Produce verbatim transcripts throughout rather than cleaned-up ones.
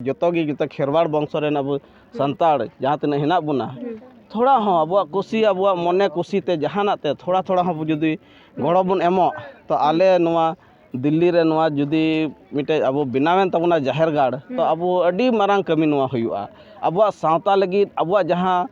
ᱡᱚᱛᱚ ᱜᱮ, ᱡᱚᱛᱚ ᱠᱷᱮᱨᱣᱟᱲ ᱵᱚᱝᱥᱚ ᱨᱮᱱ ᱟᱵᱚ ᱥᱟᱱᱛᱟᱲ ᱡᱟᱦᱟᱸ ᱛᱤᱱᱟᱹᱜ ᱦᱮᱱᱟᱜ ᱵᱚᱱᱟ, ᱦᱩᱸ᱾ ᱛᱷᱚᱲᱟ ᱦᱚᱸ ᱟᱵᱚᱣᱟᱜ ᱠᱩᱥᱤ, ᱟᱵᱚᱣᱟᱜ ᱢᱚᱱᱮ ᱠᱩᱥᱤ ᱛᱮ ᱡᱟᱦᱟᱱᱟᱜ ᱛᱮ ᱛᱷᱚᱲᱟ ᱛᱷᱚᱲᱟ ᱦᱚᱸ ᱡᱩᱫᱤ ᱦᱩᱸ᱾ ᱜᱚᱲᱚ ᱵᱚᱱ ᱮᱢᱚᱜ, ᱛᱚ ᱦᱩᱸ᱾ ᱟᱞᱮ ᱱᱚᱣᱟ ᱫᱤᱞᱞᱤ ᱨᱮ ᱱᱚᱣᱟ ᱡᱩᱫᱤ ᱢᱤᱫᱴᱮᱡ ᱟᱵᱚ ᱵᱮᱱᱟᱣᱮᱱ ᱛᱟᱵᱚᱱᱟ ᱡᱟᱦᱮᱨ ᱜᱟᱲ, ᱛᱚ ᱦᱩᱸ᱾ ᱟᱵᱚ ᱟᱹᱰᱤ ᱢᱟᱨᱟᱝ ᱠᱟᱹᱢᱤ ᱱᱚᱣᱟ ᱦᱩᱭᱩᱜᱼᱟ᱾ ᱟᱵᱚᱣᱟᱜ ᱥᱟᱶᱛᱟ ᱞᱟᱹᱜᱤᱫ, ᱟᱵᱚᱣᱟᱜ ᱡᱟᱦᱟᱸ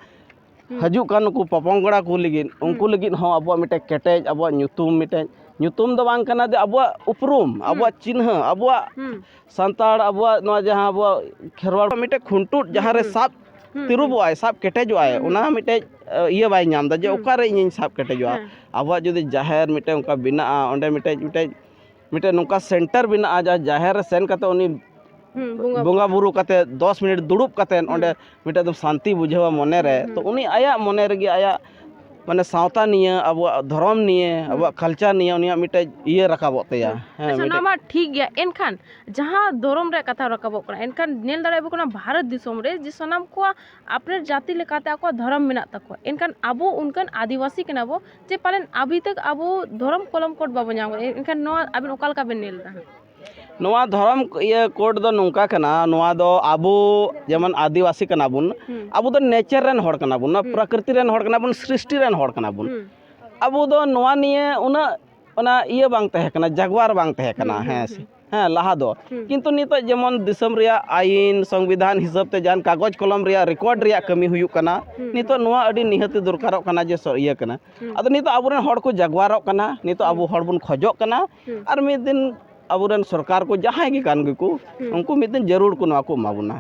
ᱦᱩᱸ᱾ ᱦᱤᱡᱩᱜ ᱠᱟᱱ ᱱᱩᱠᱩ ᱯᱚᱯᱚᱝᱜᱚᱲᱟ ᱠᱚ ᱞᱟᱹᱜᱤᱫ, ᱩᱱᱠᱩ ᱦᱩᱸ᱾ ᱞᱟᱹᱜᱤᱫ ᱦᱚᱸ ᱟᱵᱚᱣᱟᱜ ᱢᱤᱫᱴᱮᱡ ᱠᱮᱴᱮᱡ, ᱟᱵᱚᱣᱟᱜ ᱧᱩᱛᱩᱢ ᱢᱤᱫᱴᱮᱡ, ᱧᱩᱛᱩᱢ ᱫᱚ ᱵᱟᱝ ᱠᱟᱱᱟ ᱡᱮ ᱟᱵᱚᱣᱟᱜ ᱩᱯᱨᱩᱢ, ᱦᱩᱸ᱾ ᱟᱵᱚᱣᱟᱜ ᱪᱤᱱᱦᱟᱹ, ᱟᱵᱚᱣᱟᱜ ᱦᱩᱸ᱾ ᱥᱟᱱᱛᱟᱲ, ᱟᱵᱚᱣᱟᱜ ᱱᱚᱣᱟ ᱡᱟᱦᱟᱸ ᱟᱵᱚᱣᱟᱜ ᱠᱷᱮᱨᱣᱟᱲ ᱢᱤᱫᱴᱮᱡ ᱠᱷᱩᱱᱴᱩᱫ ᱦᱩᱸ, ᱡᱟᱦᱟᱸ ᱨᱮ ᱦᱩᱸ᱾ ᱥᱟᱵ ᱦᱩᱸ, ᱛᱤᱨᱩᱵᱚᱜ ᱦᱩᱸ᱾ ᱟᱭ, ᱥᱟᱵ ᱠᱮᱴᱮᱡᱚᱜ ᱟᱭ, ᱦᱩᱸ, ᱚᱱᱟ ᱦᱩᱸ᱾ ᱢᱤᱫᱴᱮᱡ, ᱮ, ᱤᱭᱟᱹ ᱵᱟᱭ ᱧᱟᱢ ᱮᱫᱟ ᱡᱮ ᱦᱩᱸ᱾ ᱚᱠᱟᱨᱮ ᱤᱧᱤᱧ ᱥᱟᱵ ᱠᱮᱴᱮᱡᱚᱜᱼᱟ᱾ ᱦᱮᱸ᱾ ᱟᱵᱚᱣᱟᱜ ᱡᱩᱫᱤ ᱡᱟᱦᱮᱨ ᱢᱤᱫᱴᱮᱡ ᱚᱱᱠᱟ ᱵᱮᱱᱟᱜᱼᱟ, ᱚᱸᱰᱮ ᱢᱤᱫᱴᱮᱡ, ᱢᱤᱫᱴᱮᱡ, ᱢᱤᱫᱴᱮᱡ ᱱᱚᱝᱠᱟ ᱥᱮᱱᱴᱟᱨ ᱵᱮᱱᱟᱜᱼᱟ, ᱡᱟᱦᱟᱸ ᱡᱟᱦᱮᱨ ᱨᱮ ᱥᱮᱱ ᱠᱟᱛᱮ ᱩᱱᱤ ᱦᱩᱸ, ᱵᱚᱸᱜᱟ ᱵᱚᱸᱜᱟ ᱵᱩᱨᱩ ᱠᱟᱛᱮ ᱫᱚᱥ ᱢᱤᱱᱤᱴ ᱫᱩᱲᱩᱵ ᱠᱟᱛᱮ ᱦᱩᱸ᱾ ᱚᱸᱰᱮ ᱢᱤᱫᱴᱮᱡ ᱫᱚ ᱥᱟᱱᱛᱤ ᱵᱩᱡᱷᱟᱹᱣᱟ ᱢᱚᱱᱮ ᱨᱮ, ᱦᱩᱸ, ᱛᱚ ᱦᱩᱸ᱾ ᱩᱱᱤ ᱟᱭᱟᱜ ᱢᱚᱱᱮ ᱨᱮᱜᱮ ᱟᱭᱟᱜ ᱢᱟᱱᱮ ᱥᱟᱶᱛᱟ ᱱᱤᱭᱟᱹ, ᱟᱵᱚᱣᱟᱜ ᱫᱷᱚᱨᱚᱢ ᱱᱤᱭᱟᱹ, ᱦᱩᱸ᱾ ᱟᱵᱚᱣᱟᱜ ᱠᱟᱞᱪᱟᱨ ᱱᱤᱭᱟᱹ ᱩᱱᱤᱭᱟᱜ ᱢᱤᱫᱴᱮᱡ ᱤᱭᱟᱹ ᱨᱟᱠᱟᱵᱚᱜ ᱛᱟᱭᱟ᱾ ᱦᱩᱸ᱾ ᱦᱮᱸ, ᱟᱪᱪᱷᱟ, ᱢᱤᱫᱴᱮᱡ ᱱᱚᱣᱟ ᱢᱟ ᱴᱷᱤᱠ ᱜᱮᱭᱟ, ᱮᱱᱠᱷᱟᱱ ᱡᱟᱦᱟᱸ ᱫᱷᱚᱨᱚᱢ ᱨᱮᱭᱟᱜ ᱠᱟᱛᱷᱟ ᱨᱟᱠᱟᱵᱚᱜ ᱠᱟᱱᱟ, ᱮᱱᱠᱷᱟᱱ ᱧᱮᱞ ᱫᱟᱲᱮᱭᱟᱜ ᱟᱵᱚ ᱠᱟᱱᱟ ᱵᱷᱟᱨᱚᱛ ᱫᱤᱥᱚᱢ ᱨᱮ ᱡᱮ ᱥᱟᱱᱟᱢ ᱠᱚᱣᱟᱜ ᱟᱯᱱᱟᱨ ᱡᱟᱹᱛᱤ ᱞᱮᱠᱟᱛᱮ ᱟᱠᱚᱣᱟᱜ ᱫᱷᱚᱨᱚᱢ ᱢᱮᱱᱟᱜ ᱛᱟᱠᱚᱣᱟ, ᱮᱱᱠᱷᱟᱱ ᱟᱵᱚ ᱚᱱᱠᱟᱱ ᱟᱹᱫᱤᱵᱟᱹᱥᱤ ᱠᱟᱱᱟ ᱵᱚ ᱡᱮ ᱯᱟᱞᱮᱱ ᱟᱹᱵᱤ ᱛᱟᱠ ᱟᱵᱚ ᱫᱷᱚᱨᱚᱢ ᱠᱚᱞᱚᱢ ᱠᱳᱰ ᱵᱟᱵᱚ ᱧᱟᱢ ᱠᱟᱫᱟ, ᱮᱱᱠᱷᱟᱱ ᱱᱚᱣᱟ ᱟᱵᱮᱱ ᱚᱠᱟ ᱞᱮᱠᱟ ᱵᱮᱱ ᱧᱮᱞ ᱮᱫᱟ? ᱱᱚᱣᱟ ᱫᱷᱚᱨᱚᱢ ᱤᱭᱟᱹ ᱠᱳᱰ ᱫᱚ ᱱᱚᱝᱠᱟ ᱠᱟᱱᱟ, ᱱᱚᱣᱟ ᱫᱚ ᱟᱵᱚ ᱡᱮᱢᱚᱱ ᱟᱹᱫᱤᱵᱟᱹᱥᱤ ᱠᱟᱱᱟ ᱵᱚᱱ, ᱦᱩᱸ᱾ ᱟᱵᱚ ᱫᱚ ᱱᱮᱪᱟᱨ ᱨᱮᱱ ᱦᱚᱲ ᱠᱟᱱᱟ ᱵᱚᱱ, ᱱᱚᱣᱟ ᱦᱩᱸ᱾ ᱯᱨᱚᱠᱨᱤᱛᱤ ᱨᱮᱱ ᱦᱚᱲ ᱠᱟᱱᱟ ᱵᱚᱱ, ᱥᱨᱤᱥᱴᱤ ᱨᱮᱱ ᱦᱚᱲ ᱠᱟᱱᱟ ᱵᱚᱱ᱾ ᱦᱩᱸ᱾ ᱟᱵᱚ ᱫᱚ ᱱᱚᱣᱟ ᱱᱤᱭᱮ ᱩᱱᱟᱹᱜ ᱚᱱᱟ ᱤᱭᱟᱹ ᱵᱟᱝ ᱛᱟᱦᱮᱸ ᱠᱟᱱᱟ, ᱦᱩᱸ, ᱦᱮᱸ ᱦᱩᱸ, ᱥᱮ? ᱦᱩᱸ᱾ ᱦᱮᱸ, ᱞᱟᱦᱟ ᱫᱚ᱾ ᱦᱩᱸ᱾ ᱠᱤᱱᱛᱩ ᱱᱤᱛᱚᱜ ᱡᱮᱢᱚᱱ ᱫᱤᱥᱚᱢ ᱨᱮᱭᱟᱜ ᱟᱭᱤᱱ, ᱥᱚᱝᱵᱤᱫᱷᱟᱱ ᱦᱤᱥᱟᱹᱵ ᱛᱮ ᱡᱟᱦᱟᱱ ᱠᱟᱜᱚᱡᱽ ᱠᱚᱞᱚᱢ ᱨᱮᱭᱟᱜ ᱨᱮᱠᱚᱨᱰ ᱨᱮᱭᱟᱜ ᱠᱟᱹᱢᱤ ᱦᱩᱭᱩᱜ ᱠᱟᱱᱟ, ᱦᱩᱸ, ᱱᱤᱛᱚᱜ ᱦᱩᱸ᱾ ᱱᱚᱣᱟ ᱟᱹᱰᱤ ᱱᱤᱦᱟᱹᱛᱤ ᱫᱚᱨᱠᱟᱨᱚᱜ ᱠᱟᱱᱟ ᱡᱮ ᱥᱚ-, ᱤᱭᱟᱹ ᱠᱟᱱᱟ᱾ ᱦᱩᱸ᱾ ᱟᱫᱚ ᱱᱤᱛᱚᱜ ᱟᱵᱚᱨᱮᱱ ᱦᱚᱲ ᱠᱚ ᱡᱟᱜᱽᱣᱟᱨᱚᱜ ᱠᱟᱱᱟ, ᱱᱤᱛᱚᱜ ᱟᱵᱚ ᱦᱩᱸ᱾ ᱦᱚᱲ ᱵᱚᱱ ᱠᱷᱚᱡᱚᱜ ᱠᱟᱱᱟ, ᱦᱩᱸ᱾ ᱟᱨ ᱢᱤᱫ ᱫᱤᱱ ᱟᱵᱚᱨᱮᱱ ᱥᱚᱨᱠᱟᱨ ᱠᱚ ᱡᱟᱦᱟᱸᱭ ᱜᱮ ᱠᱟᱱ ᱜᱮᱠᱚ, ᱦᱩᱸ᱾ ᱩᱱᱠᱩ ᱢᱤᱫ ᱫᱤᱱ ᱡᱟᱹᱨᱩᱲ ᱠᱚ ᱱᱚᱣᱟ ᱠᱚ ᱮᱢᱟ ᱵᱚᱱᱟ᱾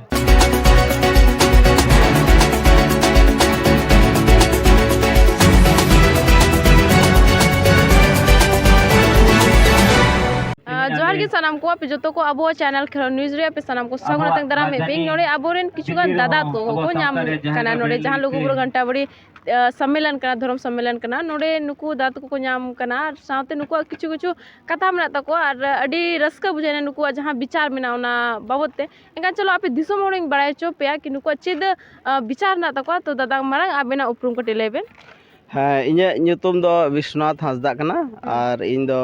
ᱟᱸ, ᱡᱚᱦᱟᱨ ᱜᱮ ᱥᱟᱱᱟᱢ ᱠᱚ, ᱟᱯᱮ ᱡᱚᱛᱚ ᱠᱚ ᱟᱵᱚ ᱪᱮᱱᱮᱞ ᱠᱷᱮᱞᱳᱰ ᱱᱤᱭᱩᱡᱽ ᱨᱮ ᱟᱯᱮ ᱥᱟᱱᱟᱢ ᱠᱚ ᱥᱟᱹᱜᱩᱱ ᱟᱛᱮ ᱫᱟᱨᱟᱢ ᱮᱫ ᱯᱮ᱾ ᱱᱚᱰᱮ ᱟᱵᱚᱨᱮᱱ ᱠᱤᱪᱷᱩ ᱜᱟᱱ ᱫᱟᱫᱟ ᱛᱟᱠᱚ ᱠᱚ ᱧᱟᱢ ᱠᱟᱱᱟ, ᱱᱚᱰᱮ ᱡᱟᱦᱟᱸ ᱞᱩᱜᱩᱵᱩᱨᱩ ᱜᱷᱟᱱᱴᱟ ᱵᱟᱲᱤ, ᱟᱸ, ᱥᱚᱢᱢᱮᱞᱚᱱ ᱠᱟᱱᱟ, ᱫᱷᱚᱨᱚᱢ ᱥᱚᱢᱢᱮᱞᱚᱱ ᱠᱟᱱᱟ᱾ ᱱᱚᱰᱮ ᱱᱩᱠᱩ ᱫᱟᱫᱟ ᱛᱟᱠᱚ ᱠᱚ ᱧᱟᱢ ᱠᱟᱱᱟ, ᱟᱨ ᱥᱟᱶᱛᱮ ᱱᱩᱠᱩᱣᱟᱜ ᱠᱤᱪᱷᱩ ᱠᱤᱪᱷᱩ ᱠᱟᱛᱷᱟ ᱢᱮᱱᱟᱜ ᱛᱟᱠᱚᱣᱟ, ᱟᱨ ᱟᱹᱰᱤ ᱨᱟᱹᱥᱠᱟᱹ ᱵᱩᱡᱷᱟᱹᱣ ᱮᱱᱟ ᱱᱩᱠᱩᱣᱟᱜ ᱡᱟᱦᱟᱸ ᱵᱤᱪᱟᱨ ᱢᱮᱱᱟᱜᱼᱟ ᱚᱱᱟ ᱵᱟᱵᱚᱫ ᱛᱮ᱾ ᱮᱱᱠᱷᱟᱱ ᱪᱚᱞᱚ ᱟᱯᱮ ᱫᱤᱥᱚᱢ ᱦᱚᱲᱤᱧ ᱵᱟᱲᱟᱭ ᱦᱚᱪᱚ ᱯᱮᱭᱟ ᱠᱤ ᱱᱩᱠᱩᱣᱟᱜ ᱪᱮᱫ, ᱟᱸ, ᱵᱤᱪᱟᱨ ᱢᱮᱱᱟᱜ ᱛᱟᱠᱚᱣᱟ᱾ ᱛᱚ ᱫᱟᱫᱟ, ᱢᱟᱲᱟᱝ ᱟᱵᱮᱱᱟᱜ ᱩᱯᱨᱩᱢ ᱠᱟᱹᱴᱤᱡ ᱞᱟᱹᱭ ᱵᱮᱱ᱾ ᱦᱮᱸ, ᱤᱧᱟᱹᱜ ᱧᱩᱛᱩᱢ ᱫᱚ ᱵᱤᱥᱣᱚᱱᱟᱛᱷ ᱦᱟᱸᱥᱫᱟᱜ ᱠᱟᱱᱟ, ᱦᱩᱸ᱾ ᱟᱨ ᱤᱧ ᱫᱚ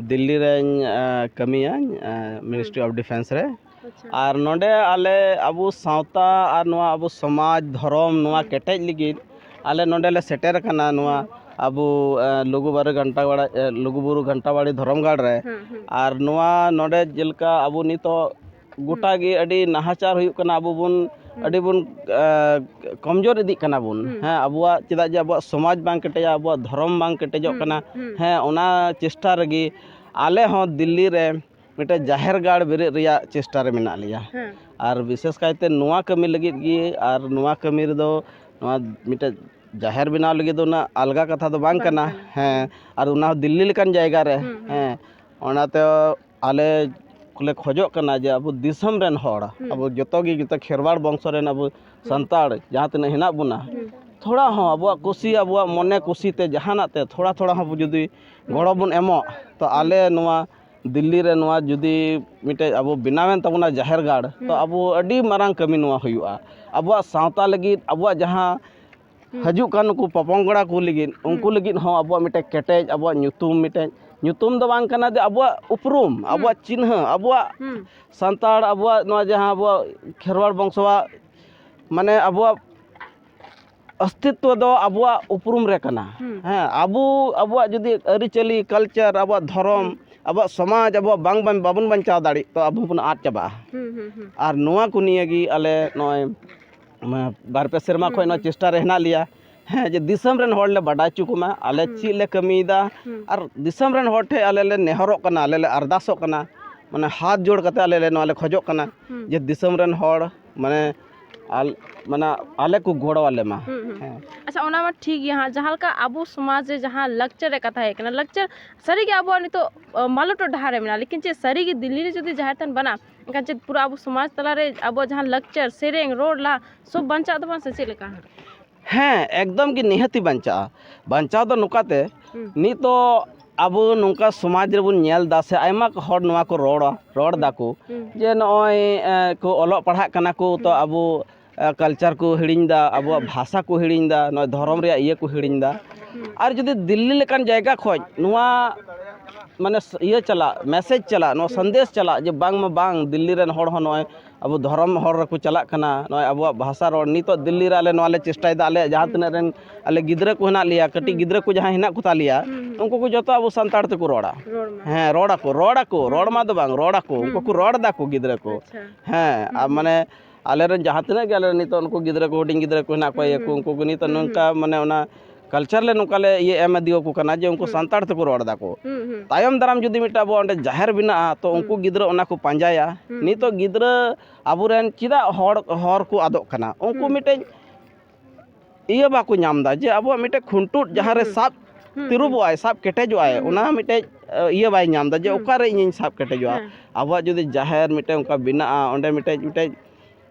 ᱫᱤᱞᱞᱤ ᱨᱮᱧ, ᱟᱸ, ᱠᱟᱹᱢᱤᱭᱟᱹᱧ, ᱟᱸ, ᱦᱩᱸ᱾ Ministry of Defence ᱨᱮ᱾ ᱟᱨ ᱱᱚᱰᱮ ᱟᱞᱮ ᱟᱵᱚ ᱥᱟᱶᱛᱟ ᱟᱨ ᱱᱚᱣᱟ ᱟᱵᱚ ᱥᱚᱢᱟᱡᱽ, ᱫᱷᱚᱨᱚᱢ, ᱱᱚᱣᱟ ᱠᱮᱴᱮᱡ ᱞᱟᱹᱜᱤᱫ ᱟᱞᱮ ᱱᱚᱰᱮ ᱞᱮ ᱥᱮᱴᱮᱨ ᱟᱠᱟᱱᱟ, ᱱᱚᱣᱟ ᱟᱵᱚ, ᱮ, ᱞᱩᱜᱩ ᱵᱟᱨᱮ ᱜᱷᱟᱱᱴᱟ ᱵᱟᱲᱟ, ᱮ, ᱞᱩᱜᱩ ᱵᱩᱨᱩ ᱜᱷᱟᱱᱴᱟ ᱵᱟᱲᱤ ᱫᱷᱚᱨᱚᱢ ᱜᱟᱲ ᱨᱮ᱾ ᱦᱩᱸ, ᱦᱩᱸ᱾ ᱟᱨ ᱱᱚᱣᱟ ᱱᱚᱰᱮ ᱡᱮᱞᱮᱠᱟ ᱟᱵᱚ ᱱᱤᱛᱚᱜ ᱜᱚᱴᱟ ᱜᱮ ᱟᱹᱰᱤ ᱱᱟᱦᱟᱪᱟᱨ ᱦᱩᱭᱩᱜ ᱠᱟᱱᱟ, ᱟᱵᱚ ᱵᱚᱱ ᱦᱩᱸ᱾ ᱟᱹᱰᱤ ᱵᱚᱱ, ᱮ, ᱠᱚᱢᱡᱳᱨ ᱤᱫᱤᱜ ᱠᱟᱱᱟ ᱵᱚᱱ᱾ ᱦᱩᱸ᱾ ᱦᱮᱸ, ᱟᱵᱚᱣᱟᱜ ᱪᱮᱫᱟᱜ ᱡᱮ ᱟᱵᱚᱣᱟᱜ ᱥᱚᱢᱟᱡᱽ ᱵᱟᱝ ᱠᱮᱴᱮᱡᱟ, ᱟᱵᱚᱣᱟᱜ ᱫᱷᱚᱨᱚᱢ ᱵᱟᱝ ᱠᱮᱴᱮᱡᱚᱜ ᱦᱩᱸ, ᱠᱟᱱᱟ᱾ ᱦᱩᱸ᱾ ᱦᱮᱸ, ᱚᱱᱟ ᱪᱮᱥᱴᱟ ᱨᱮᱜᱮ ᱟᱞᱮ ᱦᱚᱸ ᱫᱤᱞᱞᱤ ᱨᱮ ᱢᱤᱫᱴᱮᱡ ᱡᱟᱦᱮᱨ ᱜᱟᱲ ᱵᱮᱨᱮᱫ ᱨᱮᱭᱟᱜ ᱪᱮᱥᱴᱟ ᱨᱮ ᱢᱮᱱᱟᱜ ᱞᱮᱭᱟ᱾ ᱦᱮᱸ᱾ ᱟᱨ ᱵᱤᱥᱮᱥ ᱠᱟᱭᱛᱮ ᱱᱚᱣᱟ ᱠᱟᱹᱢᱤ ᱞᱟᱹᱜᱤᱫ ᱜᱮ, ᱟᱨ ᱱᱚᱣᱟ ᱠᱟᱹᱢᱤ ᱨᱮᱫᱚ ᱱᱚᱣᱟ ᱢᱤᱫᱴᱮᱡ ᱡᱟᱦᱮᱨ ᱵᱮᱱᱟᱣ ᱞᱟᱹᱜᱤᱫ ᱫᱚ ᱩᱱᱟᱹᱜ ᱟᱞᱜᱟ ᱠᱟᱛᱷᱟ ᱫᱚ ᱵᱟᱝ ᱵᱟᱝ ᱠᱟᱱᱟ᱾ ᱠᱟᱱᱟ᱾ ᱦᱮᱸ, ᱟᱨ ᱚᱱᱟ ᱦᱚᱸ ᱫᱤᱞᱞᱤ ᱞᱮᱠᱟᱱ ᱡᱟᱭᱜᱟ ᱨᱮ᱾ ᱦᱩᱸ, ᱦᱩᱸ᱾ ᱦᱮᱸ, ᱚᱱᱟᱛᱮ ᱟᱞᱮ ᱠᱚᱞᱮ ᱠᱷᱚᱡᱚᱜ ᱠᱟᱱᱟ ᱡᱮ ᱟᱵᱚ ᱫᱤᱥᱚᱢ ᱨᱮᱱ ᱦᱚᱲ, ᱦᱩᱸ᱾ ᱟᱵᱚ ᱡᱚᱛᱚ ᱜᱮ, ᱡᱚᱛᱚ ᱠᱷᱮᱨᱣᱟᱲ ᱵᱚᱝᱥᱚ ᱨᱮᱱ ᱟᱵᱚ ᱦᱩᱸ᱾ ᱥᱟᱱᱛᱟᱲ ᱡᱟᱦᱟᱸ ᱛᱤᱱᱟᱹᱜ ᱦᱮᱱᱟᱜ ᱵᱚᱱᱟ, ᱦᱩᱸ᱾ ᱛᱷᱚᱲᱟ ᱦᱚᱸ ᱟᱵᱚᱣᱟᱜ ᱠᱩᱥᱤ, ᱟᱵᱚᱣᱟᱜ ᱢᱚᱱᱮ ᱠᱩᱥᱤ ᱛᱮ ᱡᱟᱦᱟᱱᱟᱜ ᱛᱮ ᱛᱷᱚᱲᱟ ᱛᱷᱚᱲᱟ ᱦᱚᱸ ᱡᱩᱫᱤ ᱦᱩᱸ᱾ ᱜᱚᱲᱚ ᱵᱚᱱ ᱮᱢᱚᱜ, ᱛᱚ ᱦᱩᱸ᱾ ᱟᱞᱮ ᱱᱚᱣᱟ ᱫᱤᱞᱞᱤ ᱨᱮ ᱱᱚᱣᱟ ᱡᱩᱫᱤ ᱢᱤᱫᱴᱮᱡ ᱟᱵᱚ ᱵᱮᱱᱟᱣᱮᱱ ᱛᱟᱵᱚᱱᱟ ᱡᱟᱦᱮᱨ ᱜᱟᱲ, ᱛᱚ ᱦᱩᱸ᱾ ᱟᱵᱚ ᱟᱹᱰᱤ ᱢᱟᱨᱟᱝ ᱠᱟᱹᱢᱤ ᱱᱚᱣᱟ ᱦᱩᱭᱩᱜᱼᱟ᱾ ᱟᱵᱚᱣᱟᱜ ᱥᱟᱶᱛᱟ ᱞᱟᱹᱜᱤᱫ, ᱟᱵᱚᱣᱟᱜ ᱡᱟᱦᱟᱸ ᱦᱩᱸ᱾ ᱦᱤᱡᱩᱜ ᱠᱟᱱ ᱱᱩᱠᱩ ᱯᱚᱯᱚᱝᱜᱚᱲᱟ ᱠᱚ ᱞᱟᱹᱜᱤᱫ, ᱩᱱᱠᱩ ᱦᱩᱸ᱾ ᱞᱟᱹᱜᱤᱫ ᱦᱚᱸ ᱟᱵᱚᱣᱟᱜ ᱢᱤᱫᱴᱮᱡ ᱠᱮᱴᱮᱡ, ᱟᱵᱚᱣᱟᱜ ᱧᱩᱛᱩᱢ ᱢᱤᱫᱴᱮᱡ, ᱧᱩᱛᱩᱢ ᱫᱚ ᱵᱟᱝ ᱠᱟᱱᱟ ᱡᱮ ᱟᱵᱚᱣᱟᱜ ᱩᱯᱨᱩᱢ, ᱦᱩᱸ᱾ ᱟᱵᱚᱣᱟᱜ ᱪᱤᱱᱦᱟᱹ, ᱟᱵᱚᱣᱟᱜ ᱦᱩᱸ᱾ ᱥᱟᱱᱛᱟᱲ, ᱟᱵᱚᱣᱟᱜ ᱱᱚᱣᱟ ᱡᱟᱦᱟᱸ ᱟᱵᱚᱣᱟᱜ ᱠᱷᱮᱨᱣᱟᱲ ᱵᱚᱝᱥᱚᱣᱟᱜ, ᱢᱟᱱᱮ ᱟᱵᱚᱣᱟᱜ ᱚᱥᱛᱤᱛᱣᱚ ᱫᱚ ᱟᱵᱚᱣᱟᱜ ᱩᱯᱨᱩᱢ ᱨᱮ ᱠᱟᱱᱟ᱾ ᱦᱩᱸ᱾ ᱦᱮᱸ, ᱟᱵᱚ, ᱟᱵᱚᱣᱟᱜ ᱡᱩᱫᱤ ᱟᱹᱨᱤᱪᱟᱹᱞᱤ, culture, ᱟᱵᱚᱣᱟᱜ ᱫᱷᱚᱨᱚᱢ, ᱦᱩᱸ᱾ ᱟᱵᱚᱣᱟᱜ ᱥᱚᱢᱟᱡᱽ, ᱟᱵᱚᱣᱟᱜ ᱵᱟᱝ, ᱵᱟᱝ, ᱵᱟᱵᱚᱱ ᱵᱟᱧᱪᱟᱣ ᱫᱟᱲᱮᱜ, ᱛᱚ ᱟᱵᱚ ᱦᱚᱸᱵᱚᱱ ᱟᱫ ᱪᱟᱵᱟᱜᱼᱟ᱾ ᱦᱩᱸ, ᱦᱩᱸ, ᱦᱩᱸ᱾ ᱟᱨ ᱱᱚᱣᱟ ᱠᱚ ᱱᱤᱭᱮ ᱜᱮ ᱟᱞᱮ ᱱᱚᱜᱼᱚᱭ, ᱢᱟ, ᱵᱟᱨ ᱯᱮ ᱥᱮᱨᱢᱟ ᱦᱩᱸ, ᱠᱷᱚᱱ ᱱᱚᱣᱟ ᱦᱩᱸ᱾ ᱪᱮᱥᱴᱟ ᱨᱮ ᱦᱮᱱᱟᱜ ᱞᱮᱭᱟ᱾ ᱦᱮᱸ, ᱡᱮ ᱫᱤᱥᱚᱢ ᱨᱮᱱ ᱦᱚᱲ ᱞᱮ ᱵᱟᱰᱟᱭ ᱦᱚᱪᱚ ᱠᱚᱢᱟ, ᱟᱞᱮ ᱦᱩᱸ᱾ ᱪᱮᱫ ᱞᱮ ᱠᱟᱹᱢᱤᱭᱮᱫᱟ᱾ ᱦᱩᱸ᱾ ᱟᱨ ᱫᱤᱥᱚᱢ ᱨᱮᱱ ᱦᱚᱲ ᱴᱷᱮᱱ ᱟᱞᱮ ᱞᱮ ᱱᱮᱦᱚᱨᱚᱜ ᱠᱟᱱᱟ, ᱟᱞᱮ ᱞᱮ ᱟᱨᱫᱟᱥᱚᱜ ᱠᱟᱱᱟ, ᱢᱟᱱᱮ ᱦᱟᱛ ᱡᱳᱲ ᱠᱟᱛᱮ ᱟᱞᱮ ᱞᱮ ᱱᱚᱣᱟ ᱞᱮ ᱠᱷᱚᱡᱚᱜ ᱠᱟᱱᱟ ᱦᱩᱸ᱾ ᱡᱮ ᱫᱤᱥᱚᱢ ᱨᱮᱱ ᱦᱚᱲ, ᱢᱟᱱᱮ, ᱟᱞ-, ᱢᱟᱱᱮ ᱟᱞᱮ ᱠᱚ ᱜᱚᱲᱚ ᱟᱞᱮ ᱢᱟ᱾ ᱦᱩᱸ, ᱦᱩᱸ᱾ ᱦᱮᱸ᱾ ᱟᱪᱪᱷᱟ, ᱚᱱᱟ ᱢᱟ ᱴᱷᱤᱠ ᱜᱮᱭᱟ ᱦᱟᱸᱜ, ᱡᱟᱦᱟᱸ ᱞᱮᱠᱟ ᱟᱵᱚ ᱥᱚᱢᱟᱡᱽ ᱨᱮ ᱡᱟᱦᱟᱸ ᱞᱟᱠᱪᱟᱨ ᱨᱮᱭᱟᱜ ᱠᱟᱛᱷᱟ ᱦᱮᱡ ᱠᱟᱱᱟ, ᱞᱟᱠᱪᱟᱨ ᱥᱟᱹᱨᱤᱜᱮ ᱟᱵᱚᱣᱟᱜ ᱱᱤᱛᱚᱜ, ᱚ, ᱢᱟᱞᱚᱴᱚᱜ ᱰᱟᱦᱟᱨ ᱨᱮ ᱢᱮᱱᱟᱜᱼᱟ, ᱞᱮᱠᱤᱱ ᱪᱮᱫ ᱥᱟᱹᱨᱤᱜᱮ ᱫᱤᱞᱞᱤ ᱨᱮ ᱡᱩᱫᱤ ᱡᱟᱦᱮᱨ ᱛᱷᱟᱱ ᱵᱟᱱᱟ, ᱮᱱᱠᱷᱟᱱ ᱪᱮᱫ ᱯᱩᱨᱟᱹ ᱟᱵᱚ ᱥᱚᱢᱟᱡᱽ ᱛᱟᱞᱟᱨᱮ ᱟᱵᱚᱣᱟᱜ ᱡᱟᱦᱟᱸ ᱞᱟᱠᱪᱟᱨ, ᱥᱮᱨᱮᱧ, ᱨᱚᱲ, ᱞᱟᱦᱟ ᱥᱚᱵ ᱵᱟᱧᱪᱟᱜ ᱛᱟᱵᱚᱱᱟ ᱥᱮ ᱪᱮᱫ ᱞᱮᱠᱟ? ᱦᱮᱸ, ᱮᱠᱫᱚᱢ ᱜᱮ ᱱᱤᱦᱟᱹᱛᱤ ᱵᱟᱧᱪᱟᱜᱼᱟ᱾ ᱵᱟᱧᱪᱟᱣ ᱫᱚ ᱱᱚᱝᱠᱟᱛᱮ, ᱦᱩᱸ᱾ ᱱᱤᱛᱚᱜ ᱟᱵᱚ ᱱᱚᱝᱠᱟ ᱥᱚᱢᱟᱡᱽ ᱨᱮᱵᱚᱱ ᱧᱮᱞ ᱮᱫᱟ ᱥᱮ ᱟᱭᱢᱟ ᱦᱚᱲ ᱱᱚᱣᱟ ᱠᱚ ᱨᱚᱲᱟ, ᱨᱚᱲ ᱦᱩᱸ᱾ ᱫᱟᱠᱚ ᱦᱩᱸ᱾ ᱡᱮ ᱱᱚᱜᱼᱚᱭ, ᱮ, ᱠᱚ ᱚᱞᱚᱜ ᱯᱟᱲᱦᱟᱜ ᱠᱟᱱᱟ ᱠᱚ, ᱛᱚ ᱦᱩᱸ᱾ ᱟᱵᱚ, ᱮ, culture ᱠᱚ ᱦᱤᱲᱤᱧ ᱮᱫᱟ, ᱟᱵᱚᱣᱟᱜ ᱦᱩᱸ᱾ ᱵᱷᱟᱥᱟ ᱠᱚ ᱦᱤᱲᱤᱧ ᱮᱫᱟ, ᱱᱚᱜᱼᱚᱭ ᱫᱷᱚᱨᱚᱢ ᱨᱮᱭᱟᱜ ᱤᱭᱟᱹ ᱠᱚ ᱦᱤᱲᱤᱧ ᱮᱫᱟ᱾ ᱦᱩᱸ᱾ ᱟᱨ ᱡᱩᱫᱤ ᱫᱤᱞᱞᱤ ᱞᱮᱠᱟᱱ ᱡᱟᱭᱜᱟ ᱠᱷᱚᱱ ᱱᱚᱣᱟ ᱢᱟᱱᱮ ᱤᱭᱟᱹ ᱪᱟᱞᱟᱜ, ᱢᱮᱥᱮᱡᱽ ᱪᱟᱞᱟᱜ, ᱱᱚᱣᱟ ᱥᱚᱱᱫᱮᱥ ᱪᱟᱞᱟᱜ ᱡᱮ ᱵᱟᱝᱢᱟ ᱵᱟᱝ, ᱫᱤᱞᱞᱤ ᱨᱮᱱ ᱦᱚᱲ ᱦᱚᱸ ᱱᱚᱜᱼᱚᱭ ᱟᱵᱚ ᱫᱷᱚᱨᱚᱢ ᱦᱚᱨ ᱨᱮᱠᱚ ᱪᱟᱞᱟᱜ ᱠᱟᱱᱟ, ᱱᱚᱜᱼᱚᱭ ᱟᱵᱚᱣᱟᱜ ᱵᱷᱟᱥᱟ ᱨᱚᱲ᱾ ᱱᱤᱛᱚᱜ ᱫᱤᱞᱞᱤ ᱨᱮ ᱟᱞᱮ ᱱᱚᱣᱟ ᱞᱮ ᱪᱮᱥᱴᱟᱭᱮᱫᱟ, ᱟᱞᱮᱭᱟᱜ ᱡᱟᱦᱟᱸ ᱛᱤᱱᱟᱹᱜ ᱨᱮᱱ ᱟᱞᱮ ᱜᱤᱫᱽᱨᱟᱹ ᱠᱚ ᱦᱮᱱᱟᱜ ᱞᱮᱭᱟ, ᱠᱟᱹᱴᱤᱡ ᱜᱤᱫᱽᱨᱟᱹ ᱠᱚ ᱡᱟᱦᱟᱸᱭ ᱦᱮᱱᱟᱜ ᱠᱚ ᱛᱟᱞᱮᱭᱟ, ᱩᱱᱠᱩ ᱠᱚ ᱡᱚᱛᱚ ᱟᱵᱚ ᱥᱟᱱᱛᱟᱲ ᱛᱮᱠᱚ ᱨᱚᱲᱟ᱾ ᱦᱮᱸ, ᱨᱚᱲ ᱟᱠᱚ, ᱨᱚᱲ ᱟᱠᱚ, ᱨᱚᱲ ᱢᱟ ᱫᱚ ᱵᱟᱝ, ᱨᱚᱲ ᱟᱠᱚ, ᱩᱱᱠᱩ ᱠᱚ ᱨᱚᱲ ᱫᱟᱠᱚ ᱜᱤᱫᱽᱨᱟᱹ ᱠᱚ᱾ ᱦᱮᱸ, ᱟᱨ ᱢᱟᱱᱮ ᱟᱞᱮᱨᱮᱱ ᱡᱟᱦᱟᱸ ᱛᱤᱱᱟᱹᱜ ᱜᱮ ᱟᱞᱮᱨᱮᱱ ᱱᱤᱛᱚᱜ ᱩᱱᱠᱩ ᱜᱤᱫᱽᱨᱟᱹ ᱠᱚ, ᱦᱩᱰᱤᱧ ᱜᱤᱫᱽᱨᱟᱹ ᱠᱚ ᱦᱮᱱᱟᱜ ᱠᱚᱣᱟ, ᱤᱭᱟᱹ ᱠᱚ, ᱩᱱᱠᱩ ᱠᱚ ᱱᱤᱛᱚᱜ ᱱᱚᱝᱠᱟ ᱢᱟᱱᱮ ᱚᱱᱟ ᱠᱟᱞᱪᱟᱨ ᱞᱮ ᱱᱚᱝᱠᱟ ᱞᱮ ᱤᱭᱟᱹ ᱮᱢ ᱤᱫᱤᱭᱟᱠᱚ ᱠᱟᱱᱟ ᱡᱮ ᱩᱱᱠᱩ ᱥᱟᱱᱛᱟᱲ ᱛᱮᱠᱚ ᱨᱚᱲ ᱫᱟᱠᱚ᱾ ᱛᱟᱭᱚᱢ ᱫᱟᱨᱟᱢ ᱡᱩᱫᱤ ᱢᱤᱫᱴᱟᱝ ᱟᱵᱚᱣᱟᱜ ᱚᱸᱰᱮ ᱡᱟᱦᱮᱨ ᱵᱮᱱᱟᱜᱼᱟ, ᱛᱚ ᱩᱱᱠᱩ ᱜᱤᱫᱽᱨᱟᱹ ᱚᱱᱟ ᱠᱚ ᱯᱟᱸᱡᱟᱭᱟ᱾ ᱱᱤᱛᱚᱜ ᱜᱤᱫᱽᱨᱟᱹ ᱟᱵᱚᱨᱮᱱ ᱪᱮᱫᱟᱜ ᱦᱚᱲ, ᱦᱚᱨ ᱠᱚ ᱟᱫᱚᱜ ᱠᱟᱱᱟ? ᱩᱱᱠᱩ ᱢᱤᱫᱴᱮᱡ ᱤᱭᱟᱹ ᱵᱟᱠᱚ ᱧᱟᱢ ᱮᱫᱟ ᱡᱮ ᱟᱵᱚᱣᱟᱜ ᱢᱤᱫᱴᱮᱡ ᱠᱷᱩᱱᱴᱩᱫ ᱡᱟᱦᱟᱸ ᱨᱮ ᱥᱟᱵ ᱛᱤᱨᱩᱵᱚᱜᱼᱟᱭ, ᱥᱟᱵ ᱠᱮᱴᱮᱡᱚᱜᱼᱟᱭ, ᱚᱱᱟ ᱢᱤᱫᱴᱮᱡ, ᱤᱭᱟᱹ ᱵᱟᱭ ᱧᱟᱢ ᱮᱫᱟ ᱡᱮ ᱚᱠᱟᱨᱮ ᱤᱧᱤᱧ ᱥᱟᱵ ᱠᱮᱴᱮᱡᱚᱜᱼᱟ᱾ ᱟᱵᱚᱣᱟᱜ ᱡᱩᱫᱤ ᱡᱟᱦᱮᱨ ᱢᱤᱫᱴᱮᱡ ᱚᱱᱠᱟ ᱵᱮᱱᱟᱜᱼᱟ, ᱚᱸᱰᱮ ᱢᱤᱫᱴᱮᱡ, ᱢᱤᱫᱴᱮᱡ,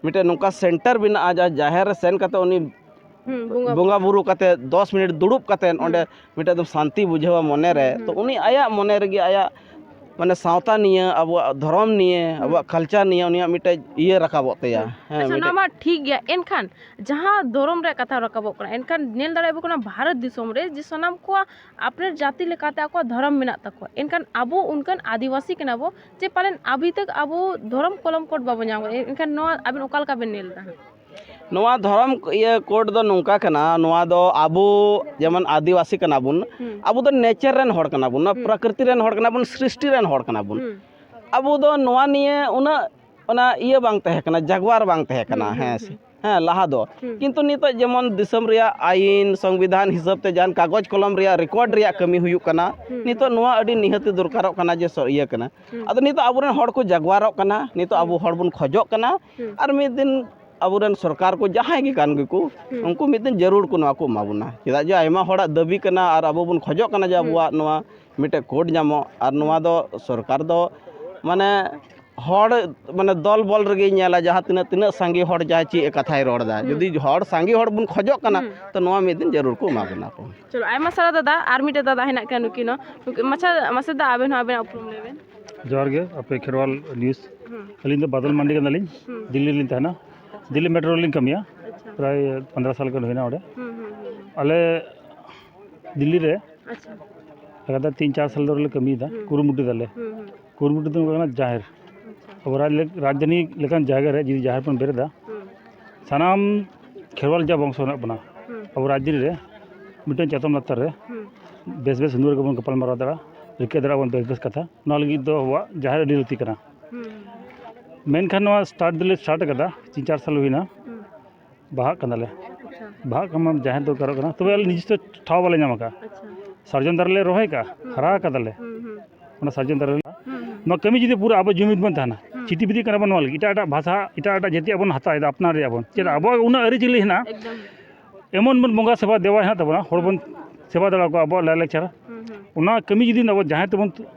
ᱢᱤᱫᱴᱮᱡ ᱱᱚᱝᱠᱟ ᱥᱮᱱᱴᱟᱨ ᱵᱮᱱᱟᱜᱼᱟ, ᱡᱟᱦᱟᱸ ᱡᱟᱦᱮᱨ ᱨᱮ ᱥᱮᱱ ᱠᱟᱛᱮ ᱩᱱᱤ ᱵᱚᱸᱜᱟ ᱵᱩᱨᱩ ᱠᱟᱛᱮ ᱫᱚᱥ ᱢᱤᱱᱤᱴ ᱫᱩᱲᱩᱵ ᱠᱟᱛᱮ ᱚᱸᱰᱮ ᱢᱤᱫᱴᱮᱡ ᱫᱚ ᱥᱟᱱᱛᱤ ᱵᱩᱡᱷᱟᱹᱣᱟ ᱢᱚᱱᱮ ᱨᱮ, ᱛᱚ ᱩᱱᱤ ᱟᱭᱟᱜ ᱢᱚᱱᱮ ᱨᱮᱜᱮ ᱟᱭᱟᱜ ᱢᱟᱱᱮ ᱥᱟᱶᱛᱟ ᱱᱤᱭᱟᱹ, ᱟᱵᱚᱣᱟᱜ ᱫᱷᱚᱨᱚᱢ ᱱᱤᱭᱟᱹ, ᱟᱵᱚᱣᱟᱜ ᱠᱟᱞᱪᱟᱨ ᱱᱤᱭᱟᱹ ᱩᱱᱤᱭᱟᱜ ᱢᱤᱫᱴᱮᱡ ᱤᱭᱟᱹ ᱨᱟᱠᱟᱵᱚᱜ ᱛᱟᱭᱟ᱾ ᱦᱮᱸ, ᱟᱪᱪᱷᱟ, ᱱᱚᱣᱟ ᱢᱤᱫᱴᱮᱡ ᱢᱟ ᱴᱷᱤᱠ ᱜᱮᱭᱟ, ᱮᱱᱠᱷᱟᱱ ᱡᱟᱦᱟᱸ ᱫᱷᱚᱨᱚᱢ ᱨᱮᱭᱟᱜ ᱠᱟᱛᱷᱟ ᱨᱟᱠᱟᱵᱚᱜ ᱠᱟᱱᱟ, ᱮᱱᱠᱷᱟᱱ ᱧᱮᱞ ᱫᱟᱲᱮᱭᱟᱜ ᱟᱵᱚ ᱠᱟᱱᱟ ᱵᱷᱟᱨᱚᱛ ᱫᱤᱥᱚᱢ ᱨᱮ ᱡᱮ ᱥᱟᱱᱟᱢ ᱠᱚᱣᱟᱜ ᱟᱯᱱᱟᱨ ᱡᱟᱹᱛᱤ ᱞᱮᱠᱟᱛᱮ ᱟᱠᱚᱣᱟᱜ ᱫᱷᱚᱨᱚᱢ ᱢᱮᱱᱟᱜ ᱛᱟᱠᱚᱣᱟ, ᱮᱱᱠᱷᱟᱱ ᱟᱵᱚ ᱚᱱᱠᱟᱱ ᱟᱹᱫᱤᱵᱟᱹᱥᱤ ᱠᱟᱱᱟ ᱵᱚ ᱡᱮ ᱯᱟᱞᱮᱱ ᱟᱵᱚ ᱛᱮ ᱟᱵᱚ ᱫᱷᱚᱨᱚᱢ ᱠᱚᱞᱚᱢ ᱠᱳᱰ ᱵᱟᱵᱚ ᱧᱟᱢ ᱠᱟᱫᱟ, ᱮᱱᱠᱷᱟᱱ ᱱᱚᱣᱟ ᱟᱵᱮᱱ ᱚᱠᱟ ᱞᱮᱠᱟ ᱵᱮᱱ ᱧᱮᱞ ᱮᱫᱟ? ᱱᱚᱣᱟ ᱫᱷᱚᱨᱚᱢ ᱤᱭᱟᱹ ᱠᱳᱰ ᱫᱚ ᱱᱚᱝᱠᱟ ᱠᱟᱱᱟ, ᱱᱚᱣᱟ ᱫᱚ ᱟᱵᱚ ᱡᱮᱢᱚᱱ ᱟᱹᱫᱤᱵᱟᱹᱥᱤ ᱠᱟᱱᱟ ᱵᱚᱱ, ᱟᱵᱚ ᱫᱚ ᱱᱮᱪᱟᱨ ᱨᱮᱱ ᱦᱚᱲ ᱠᱟᱱᱟ ᱵᱚᱱ, ᱱᱚᱣᱟ ᱯᱨᱚᱠᱨᱤᱛᱤ ᱨᱮᱱ ᱦᱚᱲ ᱠᱟᱱᱟ ᱵᱚᱱ, ᱥᱨᱤᱥᱴᱤ ᱨᱮᱱ ᱦᱚᱲ ᱠᱟᱱᱟ ᱵᱚᱱ᱾ ᱟᱵᱚ ᱫᱚ ᱱᱚᱣᱟ ᱱᱤᱭᱮ ᱩᱱᱟᱹᱜ ᱚᱱᱟ ᱤᱭᱟᱹ ᱵᱟᱝ ᱛᱟᱦᱮᱸ ᱠᱟᱱᱟ, ᱡᱟᱜᱽᱣᱟᱨ ᱵᱟᱝ ᱛᱟᱦᱮᱸ ᱠᱟᱱᱟ᱾ ᱦᱮᱸ ᱥᱮ? ᱦᱮᱸ, ᱞᱟᱦᱟ ᱫᱚ᱾ ᱠᱤᱱᱛᱩ ᱱᱤᱛᱚᱜ ᱡᱮᱢᱚᱱ ᱫᱤᱥᱚᱢ ᱨᱮᱭᱟᱜ ᱟᱭᱤᱱ, ᱥᱚᱝᱵᱤᱫᱷᱟᱱ ᱦᱤᱥᱟᱹᱵ ᱛᱮ ᱡᱟᱦᱟᱱ ᱠᱟᱜᱚᱡᱽ ᱠᱚᱞᱚᱢ ᱨᱮᱭᱟᱜ ᱨᱮᱠᱚᱨᱰ ᱨᱮᱭᱟᱜ ᱠᱟᱹᱢᱤ ᱦᱩᱭᱩᱜ ᱠᱟᱱᱟ, ᱱᱤᱛᱚᱜ ᱱᱚᱣᱟ ᱟᱹᱰᱤ ᱱᱤᱦᱟᱹᱛᱤ ᱫᱚᱨᱠᱟᱨᱚᱜ ᱠᱟᱱᱟ ᱡᱮ ᱥᱚ-, ᱤᱭᱟᱹ ᱠᱟᱱᱟ᱾ ᱟᱫᱚ ᱱᱤᱛᱚᱜ ᱟᱵᱚᱨᱮᱱ ᱦᱚᱲ ᱠᱚ ᱡᱟᱜᱽᱣᱟᱨᱚᱜ ᱠᱟᱱᱟ, ᱱᱤᱛᱚᱜ ᱟᱵᱚ ᱦᱚᱲ ᱵᱚᱱ ᱠᱷᱚᱡᱚᱜ ᱠᱟᱱᱟ᱾ ᱟᱨ ᱢᱤᱫ ᱫᱤᱱ ᱟᱵᱚᱨᱮᱱ ᱥᱚᱨᱠᱟᱨ ᱠᱚ ᱡᱟᱦᱟᱸᱭ ᱜᱮ ᱠᱟᱱ ᱜᱮᱠᱚ, ᱩᱱᱠᱩ ᱢᱤᱫ ᱫᱤᱱ ᱡᱟᱹᱨᱩᱲ ᱠᱚ ᱱᱚᱣᱟ ᱠᱚ ᱮᱢᱟ ᱵᱚᱱᱟ᱾ ᱪᱮᱫᱟᱜ ᱡᱮ ᱟᱭᱢᱟ ᱦᱚᱲᱟᱜ ᱫᱟᱹᱵᱤ ᱠᱟᱱᱟ ᱟᱨ ᱟᱵᱚ ᱵᱚᱱ ᱠᱷᱚᱡᱚᱜ ᱠᱟᱱᱟ ᱡᱮ ᱟᱵᱚᱣᱟᱜ ᱱᱚᱣᱟ ᱢᱤᱫᱴᱮᱡ ᱠᱳᱰ ᱧᱟᱢᱚᱜ, ᱟᱨ ᱱᱚᱣᱟ ᱫᱚ ᱥᱚᱨᱠᱟᱨ ᱫᱚ ᱢᱟᱱᱮ ᱦᱚᱲ, ᱢᱟᱱᱮ ᱫᱚᱞ ᱵᱚᱞ ᱨᱮᱜᱮᱭ ᱧᱮᱞᱟ, ᱡᱟᱦᱟᱸ ᱛᱤᱱᱟᱹᱜ, ᱛᱤᱱᱟᱹᱜ ᱥᱟᱸᱜᱮ ᱦᱚᱲ ᱡᱟᱦᱟᱸᱭ ᱪᱮᱫ ᱮ ᱠᱟᱛᱷᱟᱭ ᱨᱚᱲ ᱮᱫᱟ᱾ ᱡᱩᱫᱤ ᱦᱚᱲ ᱥᱟᱸᱜᱮ ᱦᱚᱲ ᱵᱚᱱ ᱠᱷᱚᱡᱚᱜ ᱠᱟᱱᱟ, ᱛᱚ ᱱᱚᱣᱟ ᱢᱤᱫ ᱫᱤᱱ ᱡᱟᱹᱨᱩᱲ ᱠᱚ ᱮᱢᱟ ᱵᱚᱱᱟ ᱠᱚ᱾ ᱪᱚᱞᱚ, ᱟᱭᱢᱟ ᱥᱟᱨᱦᱟᱣ ᱫᱟᱫᱟ᱾ ᱟᱨ ᱢᱤᱫᱴᱮᱡ ᱫᱟᱫᱟ ᱦᱮᱱᱟᱜ ᱠᱤᱱᱟ, ᱱᱩᱠᱤᱱ ᱦᱚᱸ᱾ ᱱᱩᱠᱤᱱ, ᱢᱟᱪᱷᱟ, ᱢᱟᱥᱮ ᱫᱟ, ᱟᱵᱮᱱ ᱦᱚᱸ ᱟᱵᱮᱱᱟᱜ ᱩᱯᱨᱩᱢ ᱞᱟᱹᱭ ᱵᱮᱱ᱾ ᱡᱚᱦᱟᱨ ᱜᱮ, ᱟᱯᱮ ᱠᱷᱮᱨᱣᱟᱞ ᱱᱤᱭᱩᱡᱽ᱾ ᱟᱹᱞᱤᱧ ᱫᱚ ᱵᱟᱫᱚᱞ ᱢᱟᱱᱰᱤ ᱠᱟᱱᱟᱞᱤᱧ, ᱫᱤᱞᱞᱤ ᱨᱮᱞᱤᱧ ᱛᱟᱦᱮᱱᱟ᱾ ᱫᱤᱞᱞᱤ ᱢᱮᱴᱨᱳ ᱨᱮᱞᱤᱧ ᱠᱟᱹᱢᱤᱭᱟ᱾ ᱯᱨᱟᱭ ᱯᱚᱱᱫᱽᱨᱚ ᱥᱟᱞ ᱜᱟᱱ ᱦᱩᱭᱱᱟ ᱚᱸᱰᱮ᱾ ᱟᱞᱮ ᱫᱤᱞᱞᱤ ᱨᱮ ᱟᱪᱪᱷᱟ᱾ ᱞᱟᱜᱟᱛᱟᱨ ᱛᱤᱱ ᱪᱟᱨ ᱥᱟᱞ ᱫᱷᱚᱨᱮ ᱞᱮ ᱠᱟᱹᱢᱤᱭᱮᱫᱟ, ᱦᱩᱸ᱾ ᱠᱩᱨᱩᱢᱩᱴᱩ ᱫᱟᱞᱮ᱾ ᱦᱩᱸ, ᱦᱩᱸ᱾ ᱠᱩᱨᱩᱢᱩᱴᱩ ᱫᱚ ᱱᱚᱝᱠᱟ ᱠᱟᱱᱟ, ᱡᱟᱦᱮᱨ, ᱟᱪᱪᱷᱟ᱾ ᱟᱵᱚ ᱨᱟᱡᱽ ᱞᱮ-, ᱨᱟᱡᱽᱫᱷᱟᱱᱤ ᱞᱮᱠᱟᱱ ᱡᱟᱭᱜᱟ ᱨᱮ ᱡᱩᱫᱤ ᱡᱟᱦᱮᱨ ᱵᱚᱱ ᱵᱮᱨᱮᱫᱟ, ᱦᱩᱸ᱾ ᱥᱟᱱᱟᱢ ᱠᱷᱮᱨᱣᱟᱞ ᱡᱟ ᱵᱚᱝᱥᱚ ᱦᱮᱱᱟᱜ ᱵᱚᱱᱟ, ᱦᱩᱸ᱾ ᱟᱵᱚ ᱨᱟᱡᱽᱫᱷᱟᱱᱤ ᱨᱮ ᱢᱤᱫᱴᱮᱱ ᱪᱟᱛᱚᱢ ᱞᱟᱛᱟᱨ ᱨᱮ ᱦᱩᱸ᱾ ᱵᱮᱥ ᱵᱮᱥ ᱦᱤᱱᱫᱩ ᱨᱮᱜᱮ ᱵᱚᱱ ᱜᱟᱯᱟᱞ ᱢᱟᱨᱟᱣ ᱫᱟᱲᱮᱭᱟᱜᱼᱟ, ᱨᱤᱠᱟᱹ ᱫᱟᱲᱮᱭᱟᱜᱼᱟ ᱵᱚᱱ ᱵᱮᱥ ᱵᱮᱥ ᱠᱟᱛᱷᱟ᱾ ᱱᱚᱣᱟ ᱞᱟᱹᱜᱤᱫ ᱫᱚ ᱟᱵᱚᱣᱟᱜ ᱡᱟᱦᱮᱨ ᱟᱹᱰᱤ ᱞᱟᱹᱠᱛᱤ ᱠᱟᱱᱟ᱾ ᱦᱩᱸ᱾ ᱢᱮᱱᱠᱷᱟᱱ ᱱᱚᱣᱟ start ᱫᱚᱞᱮ start ᱟᱠᱟᱫᱟ, ᱛᱤᱱ ᱪᱟᱨ ᱥᱟᱞ ᱦᱩᱭᱱᱟ, ᱦᱩᱸ᱾ ᱵᱟᱦᱟᱜ ᱠᱟᱱᱟᱞᱮ᱾ ᱟᱪᱪᱷᱟ᱾ ᱵᱟᱦᱟᱜ ᱠᱟᱱᱟ, ᱡᱟᱦᱮᱨ ᱫᱚᱨᱠᱟᱨᱚᱜ ᱠᱟᱱᱟ, ᱛᱚᱵᱮ ᱟᱞᱮ ᱱᱤᱡᱮᱥᱛᱚ ᱴᱷᱟᱶ ᱵᱟᱞᱮ ᱧᱟᱢ ᱟᱠᱟᱫᱼᱟ᱾ ᱟᱪᱪᱷᱟ᱾ ᱥᱟᱨᱡᱚᱢ ᱫᱟᱨᱮ ᱞᱮ ᱨᱚᱦᱚᱭ ᱠᱟᱜᱼᱟ, ᱦᱩᱸ᱾ ᱦᱟᱨᱟ ᱠᱟᱫᱟᱞᱮ᱾ ᱦᱩᱸ, ᱦᱩᱸ᱾ ᱚᱱᱟ ᱥᱟᱨᱡᱚᱢ ᱫᱟᱨᱮ ᱨᱮ᱾ ᱦᱩᱸ, ᱦᱩᱸ᱾ ᱱᱚᱣᱟ ᱠᱟᱹᱢᱤ ᱡᱩᱫᱤ ᱯᱩᱨᱟᱹ ᱟᱵᱚ ᱡᱩᱢᱤᱫ ᱵᱚᱱ ᱛᱟᱦᱮᱱᱟ, ᱦᱩᱸ᱾ ᱪᱤᱴᱤ ᱵᱤᱴᱤ ᱠᱟᱱᱟ ᱵᱚᱱ ᱱᱚᱣᱟ ᱞᱟᱹᱜᱤᱫ, ᱮᱴᱟᱜ ᱮᱴᱟᱜ ᱵᱷᱟᱥᱟ, ᱮᱴᱟᱜ ᱮᱴᱟᱜ ᱡᱟᱹᱛᱤᱭᱟᱜ ᱵᱚᱱ ᱦᱟᱛᱟᱣ ᱮᱫᱟ ᱟᱯᱱᱟᱨ ᱨᱮᱭᱟᱜ ᱵᱚᱱ᱾ ᱪᱮᱫ ᱦᱩᱸ᱾ ᱟᱵᱚᱣᱟᱜ ᱩᱱᱟᱹᱜ ᱟᱹᱨᱤᱪᱟᱹᱞᱤ ᱦᱮᱱᱟᱜᱼᱟ, ᱮᱠᱫᱚᱢ᱾ ᱮᱢᱚᱱ ᱵᱚᱱ ᱵᱚᱸᱜᱟ ᱥᱮᱵᱟ ᱫᱮᱵᱟ ᱦᱮᱱᱟᱜ ᱛᱟᱵᱚᱱᱟ, ᱦᱚᱲ ᱵᱚᱱ ᱥᱮᱵᱟ ᱫᱟᱲᱮ ᱟᱠᱚᱣᱟ ᱟᱵᱚᱣᱟᱜ ᱞᱟᱭᱼᱞᱟᱠᱪᱟᱨ᱾ ᱦᱩᱸ, ᱦᱩᱸ᱾ ᱚᱱᱟ ᱠᱟᱹᱢᱤ ᱡᱩᱫᱤ ᱟᱵᱚ ᱡᱟᱦᱮᱨ ᱛᱮᱵᱚᱱ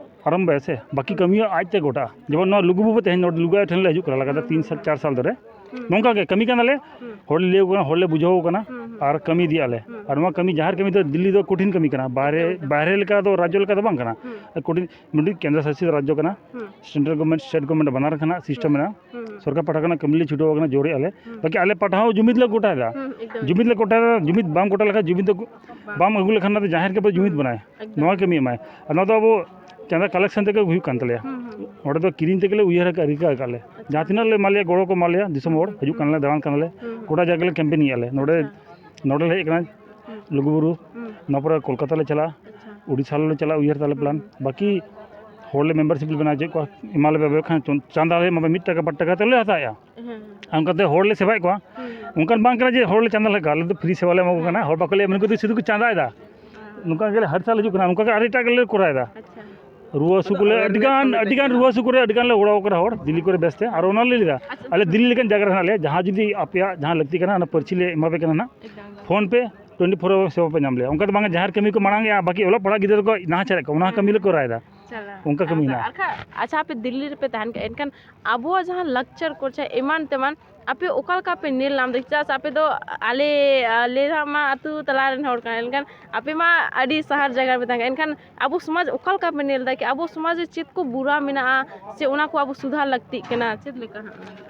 ᱟᱨᱟᱢᱵᱷᱚᱭᱟ ᱥᱮ, ᱵᱟᱹᱠᱤ ᱠᱟᱹᱢᱤ ᱦᱚᱸ ᱟᱡᱛᱮ ᱜᱚᱴᱟᱜᱼᱟ᱾ ᱡᱮᱢᱚᱱ ᱱᱚᱣᱟ ᱞᱩᱜᱩ ᱵᱟᱵᱟ ᱛᱮᱦᱮᱧ ᱱᱚᱰᱮ ᱞᱩᱜᱩ ᱟᱭᱳ ᱴᱷᱮᱱ ᱞᱮ ᱦᱤᱡᱩᱜ ᱠᱟᱱᱟ ᱞᱟᱜᱟᱛᱟᱨ ᱦᱩᱸ, ᱛᱤᱱ ᱦᱩᱸ, ᱥᱟᱞ, ᱦᱩᱸ᱾ ᱪᱟᱨ ᱥᱟᱞ ᱫᱷᱚᱨᱮ᱾ ᱦᱩᱸ᱾ ᱱᱚᱝᱠᱟ ᱜᱮ ᱠᱟᱹᱢᱤ ᱠᱟᱱᱟᱞᱮ, ᱦᱩᱸ᱾ ᱦᱚᱲ ᱞᱮ ᱞᱟᱹᱭ ᱟᱠᱚ ᱠᱟᱱᱟ, ᱦᱚᱲ ᱞᱮ ᱵᱩᱡᱷᱟᱹᱣ ᱟᱠᱚ ᱠᱟᱱᱟ, ᱦᱩᱸ, ᱦᱩᱸ᱾ ᱟᱨ ᱠᱟᱹᱢᱤ ᱤᱫᱤᱭᱟᱜ ᱞᱮ᱾ ᱦᱩᱸ᱾ ᱟᱨ ᱱᱚᱣᱟ ᱠᱟᱹᱢᱤ ᱡᱟᱦᱮᱨ ᱠᱟᱹᱢᱤ ᱫᱚ ᱫᱤᱞᱞᱤ ᱫᱚ ᱠᱚᱴᱷᱤᱱ ᱠᱟᱹᱢᱤ ᱠᱟᱱᱟ, ᱵᱟᱦᱨᱮ, ᱮᱠᱫᱚᱢ, ᱮᱠᱫᱚᱢ᱾ ᱵᱟᱦᱨᱮ ᱞᱮᱠᱟ ᱫᱚ, ᱨᱟᱡᱽᱡᱚ ᱞᱮᱠᱟ ᱫᱚ ᱵᱟᱝ ᱠᱟᱱᱟ᱾ ᱦᱩᱸ᱾ ᱠᱚᱴᱷᱤᱱ, ᱢᱤᱫᱴᱤᱡ ᱠᱮᱱᱫᱨᱚ ᱥᱟᱥᱤᱛ ᱨᱟᱡᱽᱡᱚ ᱠᱟᱱᱟ, ᱦᱩᱸ᱾ central government, state government ᱵᱟᱱᱟᱨ ᱠᱟᱱᱟ, system ᱦᱩᱸ᱾ ᱢᱮᱱᱟᱜᱼᱟ᱾ ᱦᱩᱸ, ᱦᱩᱸ᱾ ᱥᱚᱨᱠᱟᱨ ᱯᱟᱦᱴᱟ ᱠᱷᱚᱱᱟᱜ ᱠᱟᱹᱢᱤ ᱞᱮ ᱪᱷᱩᱴᱟᱹᱣ ᱟᱠᱟᱱᱟ, ᱡᱳᱨᱮᱜᱼᱟ ᱞᱮ᱾ ᱦᱩᱸ᱾ ᱵᱟᱠᱤ ᱟᱞᱮ ᱯᱟᱦᱴᱟ ᱦᱚᱸ ᱡᱩᱢᱤᱫ ᱞᱮ ᱜᱚᱴᱟᱭᱮᱫᱟ᱾ ᱦᱩᱸ, ᱮᱠᱫᱚᱢ, ᱡᱩᱢᱤᱫ ᱞᱮ ᱮᱠᱫᱚᱢ᱾ ᱜᱚᱴᱟᱭᱮᱫᱟ, ᱡᱩᱢᱤᱫ ᱵᱟᱢ ᱜᱚᱴᱟ ᱞᱮᱠᱷᱟᱱ ᱡᱩᱢᱤᱫ ᱫᱚ ᱵᱟᱝ᱾ ᱵᱟᱢ ᱟᱹᱜᱩ ᱞᱮᱠᱷᱟᱱ ᱚᱱᱟ ᱫᱚ ᱡᱟᱦᱮᱨ ᱜᱮ ᱡᱩᱢᱤᱫ ᱵᱟᱱᱟᱭᱟ᱾ ᱮᱠᱫᱚᱢ᱾ ᱱᱚᱣᱟ ᱠᱟᱹᱢᱤ ᱮᱢᱟᱭ᱾ ᱟᱨ ᱱᱚᱣᱟ ᱫᱚ ᱟᱵᱚ ᱪᱟᱸᱫᱟ collection ᱛᱮᱜᱮ ᱦᱩᱭᱩᱜ ᱠᱟᱱ ᱛᱟᱞᱮᱭᱟ᱾ ᱦᱩᱸ, ᱦᱩᱸ᱾ ᱚᱸᱰᱮ ᱫᱚ ᱠᱤᱨᱤᱧ ᱛᱮᱜᱮ ᱞᱮ ᱩᱭᱦᱟᱹᱨ ᱟᱠᱟᱫ, ᱨᱤᱠᱟᱹ ᱟᱠᱟᱫ ᱞᱮ᱾ ᱟᱪᱪᱷᱟ᱾ ᱡᱟᱦᱟᱸ ᱛᱤᱱᱟᱹᱜ ᱞᱮ ᱮᱢᱟ ᱞᱮᱭᱟ, ᱜᱚᱲᱚ ᱠᱚ ᱮᱢᱟ ᱞᱮᱭᱟ, ᱫᱤᱥᱚᱢ ᱦᱩᱸ, ᱦᱚᱲ ᱦᱩᱸ, ᱦᱤᱡᱩᱜ ᱦᱩᱸ᱾ ᱠᱟᱱᱟᱞᱮ, ᱫᱟᱬᱟᱱ ᱠᱟᱱᱟᱞᱮ, ᱦᱩᱸ, ᱦᱩᱸ᱾ ᱜᱚᱴᱟ ᱡᱟᱭᱜᱟ ᱞᱮ campaign ᱮᱫᱼᱟ ᱞᱮ᱾ ᱱᱚᱰᱮ, ᱟᱪᱪᱷᱟ᱾ ᱱᱚᱰᱮ ᱞᱮ ᱦᱮᱡ ᱟᱠᱟᱱᱟ, ᱦᱩᱸ᱾ ᱞᱩᱜᱩᱵᱩᱨᱩ, ᱦᱩᱸ᱾ ᱱᱚᱣᱟ ᱯᱚᱨᱮ ᱠᱳᱞᱠᱟᱛᱟ ᱞᱮ ᱪᱟᱞᱟᱜᱼᱟ, ᱟᱪᱪᱷᱟ᱾ ᱩᱲᱤᱥᱥᱟ ᱞᱮ ᱪᱟᱞᱟᱜᱼᱟ, ᱩᱭᱦᱟᱹᱨ ᱛᱟᱞᱮ ᱦᱩᱸ, plan᱾ ᱦᱩᱸ᱾ ᱵᱟᱹᱠᱤ ᱦᱚᱲ ᱞᱮ membership ᱞᱮ ᱵᱮᱱᱟᱣ ᱦᱚᱪᱚᱭᱮᱫ ᱠᱚᱣᱟ, ᱮᱢᱟ ᱞᱮ ᱯᱮ, ᱵᱟᱠᱷᱟᱱ ᱪᱚᱱ-, ᱪᱟᱸᱫᱟ ᱞᱮ ᱮᱢᱟ ᱯᱮ, ᱢᱤᱫ ᱴᱟᱠᱟ, ᱵᱟᱨ ᱴᱟᱠᱟ ᱛᱮᱞᱮ ᱦᱟᱛᱟᱣᱮᱫᱼᱟ᱾ ᱦᱮᱸ, ᱦᱮᱸ᱾ ᱟᱨ ᱚᱱᱠᱟᱛᱮ ᱦᱚᱲ ᱞᱮ ᱥᱮᱵᱟᱭᱮᱫ ᱠᱚᱣᱟ᱾ ᱦᱩᱸ, ᱦᱩᱸ᱾ ᱚᱱᱠᱟᱱ ᱵᱟᱝ ᱠᱟᱱᱟ ᱡᱮ ᱦᱚᱲ ᱞᱮ ᱪᱟᱸᱫᱟ ᱞᱮᱠᱟ, ᱟᱞᱮ ᱫᱚ free ᱥᱮᱵᱟ ᱞᱮ ᱮᱢᱟ ᱠᱚ ᱠᱟᱱᱟ᱾ ᱦᱮᱸ᱾ ᱦᱚᱲ ᱵᱟᱠᱚ ᱞᱟᱹᱭᱟ, ᱢᱮᱱ ᱠᱚ ᱥᱩᱫᱷᱩ ᱠᱚ ᱪᱟᱸᱫᱟᱭᱮᱫᱟ᱾ ᱦᱮᱸ᱾ ᱱᱚᱝᱠᱟ ᱜᱮ ᱦᱟᱨ ᱥᱟᱞ ᱦᱤᱡᱩᱜ ᱠᱟᱱᱟ, ᱚᱱᱠᱟ ᱜᱮ ᱟᱨ ᱮᱴᱟᱜ ᱜᱮᱞᱮ ᱠᱚᱨᱟᱣᱮᱫᱟ᱾ ᱟᱪᱪᱷᱟ᱾ ᱨᱩᱣᱟᱹ ᱦᱟᱹᱥᱩ ᱟᱫᱚ ᱠᱚᱞᱮ awareness ᱟᱹᱰᱤᱜᱟᱱ, ᱠᱚ ᱟᱹᱰᱤᱜᱟᱱ ᱢᱮᱱᱟᱜ ᱨᱩᱣᱟᱹ ᱦᱟᱹᱥᱩ ᱠᱚᱨᱮ ᱟᱹᱰᱤᱜᱟᱱ ᱞᱮ ᱜᱚᱲᱚ ᱟᱠᱚ ᱠᱟᱱᱟ ᱦᱚᱲ, ᱫᱤᱞᱞᱤ ᱠᱚᱨᱮ ᱵᱮᱥᱛᱮ᱾ ᱟᱨ ᱚᱱᱟ ᱞᱮ ᱞᱟᱹᱭᱫᱟ, ᱟᱪᱪᱷᱟ᱾ ᱟᱞᱮ ᱫᱤᱞᱞᱤ ᱞᱮᱠᱟᱱ ᱡᱟᱭᱜᱟ ᱨᱮ ᱦᱮᱱᱟᱜ ᱞᱮᱭᱟ, ᱡᱟᱦᱟᱸ ᱡᱩᱫᱤ ᱟᱯᱮᱭᱟᱜ ᱡᱟᱦᱟᱸ ᱞᱟᱹᱠᱛᱤ ᱠᱟᱱᱟ, ᱚᱱᱟ ᱯᱟᱹᱨᱥᱤ ᱞᱮ ᱮᱢᱟ ᱯᱮ ᱠᱟᱱᱟ ᱱᱟᱜ᱾ ᱮᱠᱫᱚᱢ, ᱮᱠᱫᱚᱢ᱾ Phone ᱯᱮ, twenty four hour ᱥᱮᱵᱟ ᱯᱮ ᱧᱟᱢ ᱞᱮᱭᱟ᱾ ᱚᱱᱠᱟ ᱫᱚ ᱵᱟᱝ ᱡᱟᱦᱟᱸ ᱠᱟᱹᱢᱤ ᱠᱚ ᱢᱟᱲᱟᱝ ᱮᱜᱼᱟ, ᱵᱟᱹᱠᱤ ᱚᱞᱚᱜ ᱯᱟᱲᱦᱟᱜ ᱜᱤᱫᱽᱨᱟᱹ ᱠᱚ ᱱᱟᱦᱟᱪᱟᱨᱮᱫ ᱠᱚᱣᱟ, ᱚᱱᱟ ᱦᱮᱸ, ᱠᱟᱹᱢᱤ ᱞᱮ ᱦᱮᱸ᱾ ᱠᱚᱨᱟᱣᱮᱫᱟ᱾ ᱪᱟᱞᱟᱜ᱾ ᱚᱱᱠᱟ ᱠᱟᱹᱢᱤ ᱟᱨ, ᱦᱮᱱᱟᱜᱼᱟ᱾ ᱟᱨ ᱠᱷᱟ-, ᱟᱪᱪᱷᱟ, ᱟᱯᱮ ᱫᱤᱞᱞᱤ ᱨᱮᱯᱮ ᱛᱟᱦᱮᱱ ᱠᱟᱱᱟ, ᱮᱱᱠᱷᱟᱱ ᱟᱵᱚᱣᱟᱜ ᱡᱟᱦᱟᱸ ᱞᱟᱠᱪᱟᱨ ᱠᱚ, ᱪᱮ ᱮᱢᱟᱱ ᱛᱮᱢᱟᱱ, ᱟᱯᱮ ᱚᱠᱟ ᱞᱮᱠᱟ ᱯᱮ ᱧᱮᱞ ᱧᱟᱢ ᱮᱫᱟ? ᱪᱮᱫᱟᱜ ᱥᱮ ᱟᱯᱮ ᱫᱚ ᱟᱞᱮ, ᱟᱞᱮ ᱢᱟ ᱟᱹᱛᱩ ᱛᱟᱞᱟ ᱨᱮᱱ ᱦᱚᱲ ᱠᱟᱱᱟ, ᱮᱱᱠᱷᱟᱱ ᱟᱯᱮ ᱢᱟ ᱟᱹᱰᱤ ᱥᱟᱦᱟᱨ ᱡᱟᱭᱜᱟ ᱨᱮᱯᱮ ᱛᱟᱦᱮᱱ ᱠᱟᱱᱟ, ᱮᱱᱠᱷᱟᱱ ᱟᱵᱚ ᱥᱚᱢᱟᱡᱽ ᱚᱠᱟ ᱞᱮᱠᱟ ᱯᱮ ᱧᱮᱞ ᱮᱫᱟ ᱠᱤ ᱟᱵᱚ ᱥᱚᱢᱟᱡᱽ ᱨᱮ ᱪᱮᱫ ᱠᱚ ᱵᱩᱨᱟ ᱢᱮᱱᱟᱜᱼᱟ, ᱥᱮ ᱚᱱᱟ ᱠᱚ ᱟᱵᱚ ᱥᱩᱫᱷᱟᱨ ᱞᱟᱹᱠᱛᱤᱜ ᱠᱟᱱᱟ, ᱪᱮᱫ ᱞᱮᱠᱟ ᱦᱟᱸᱜ?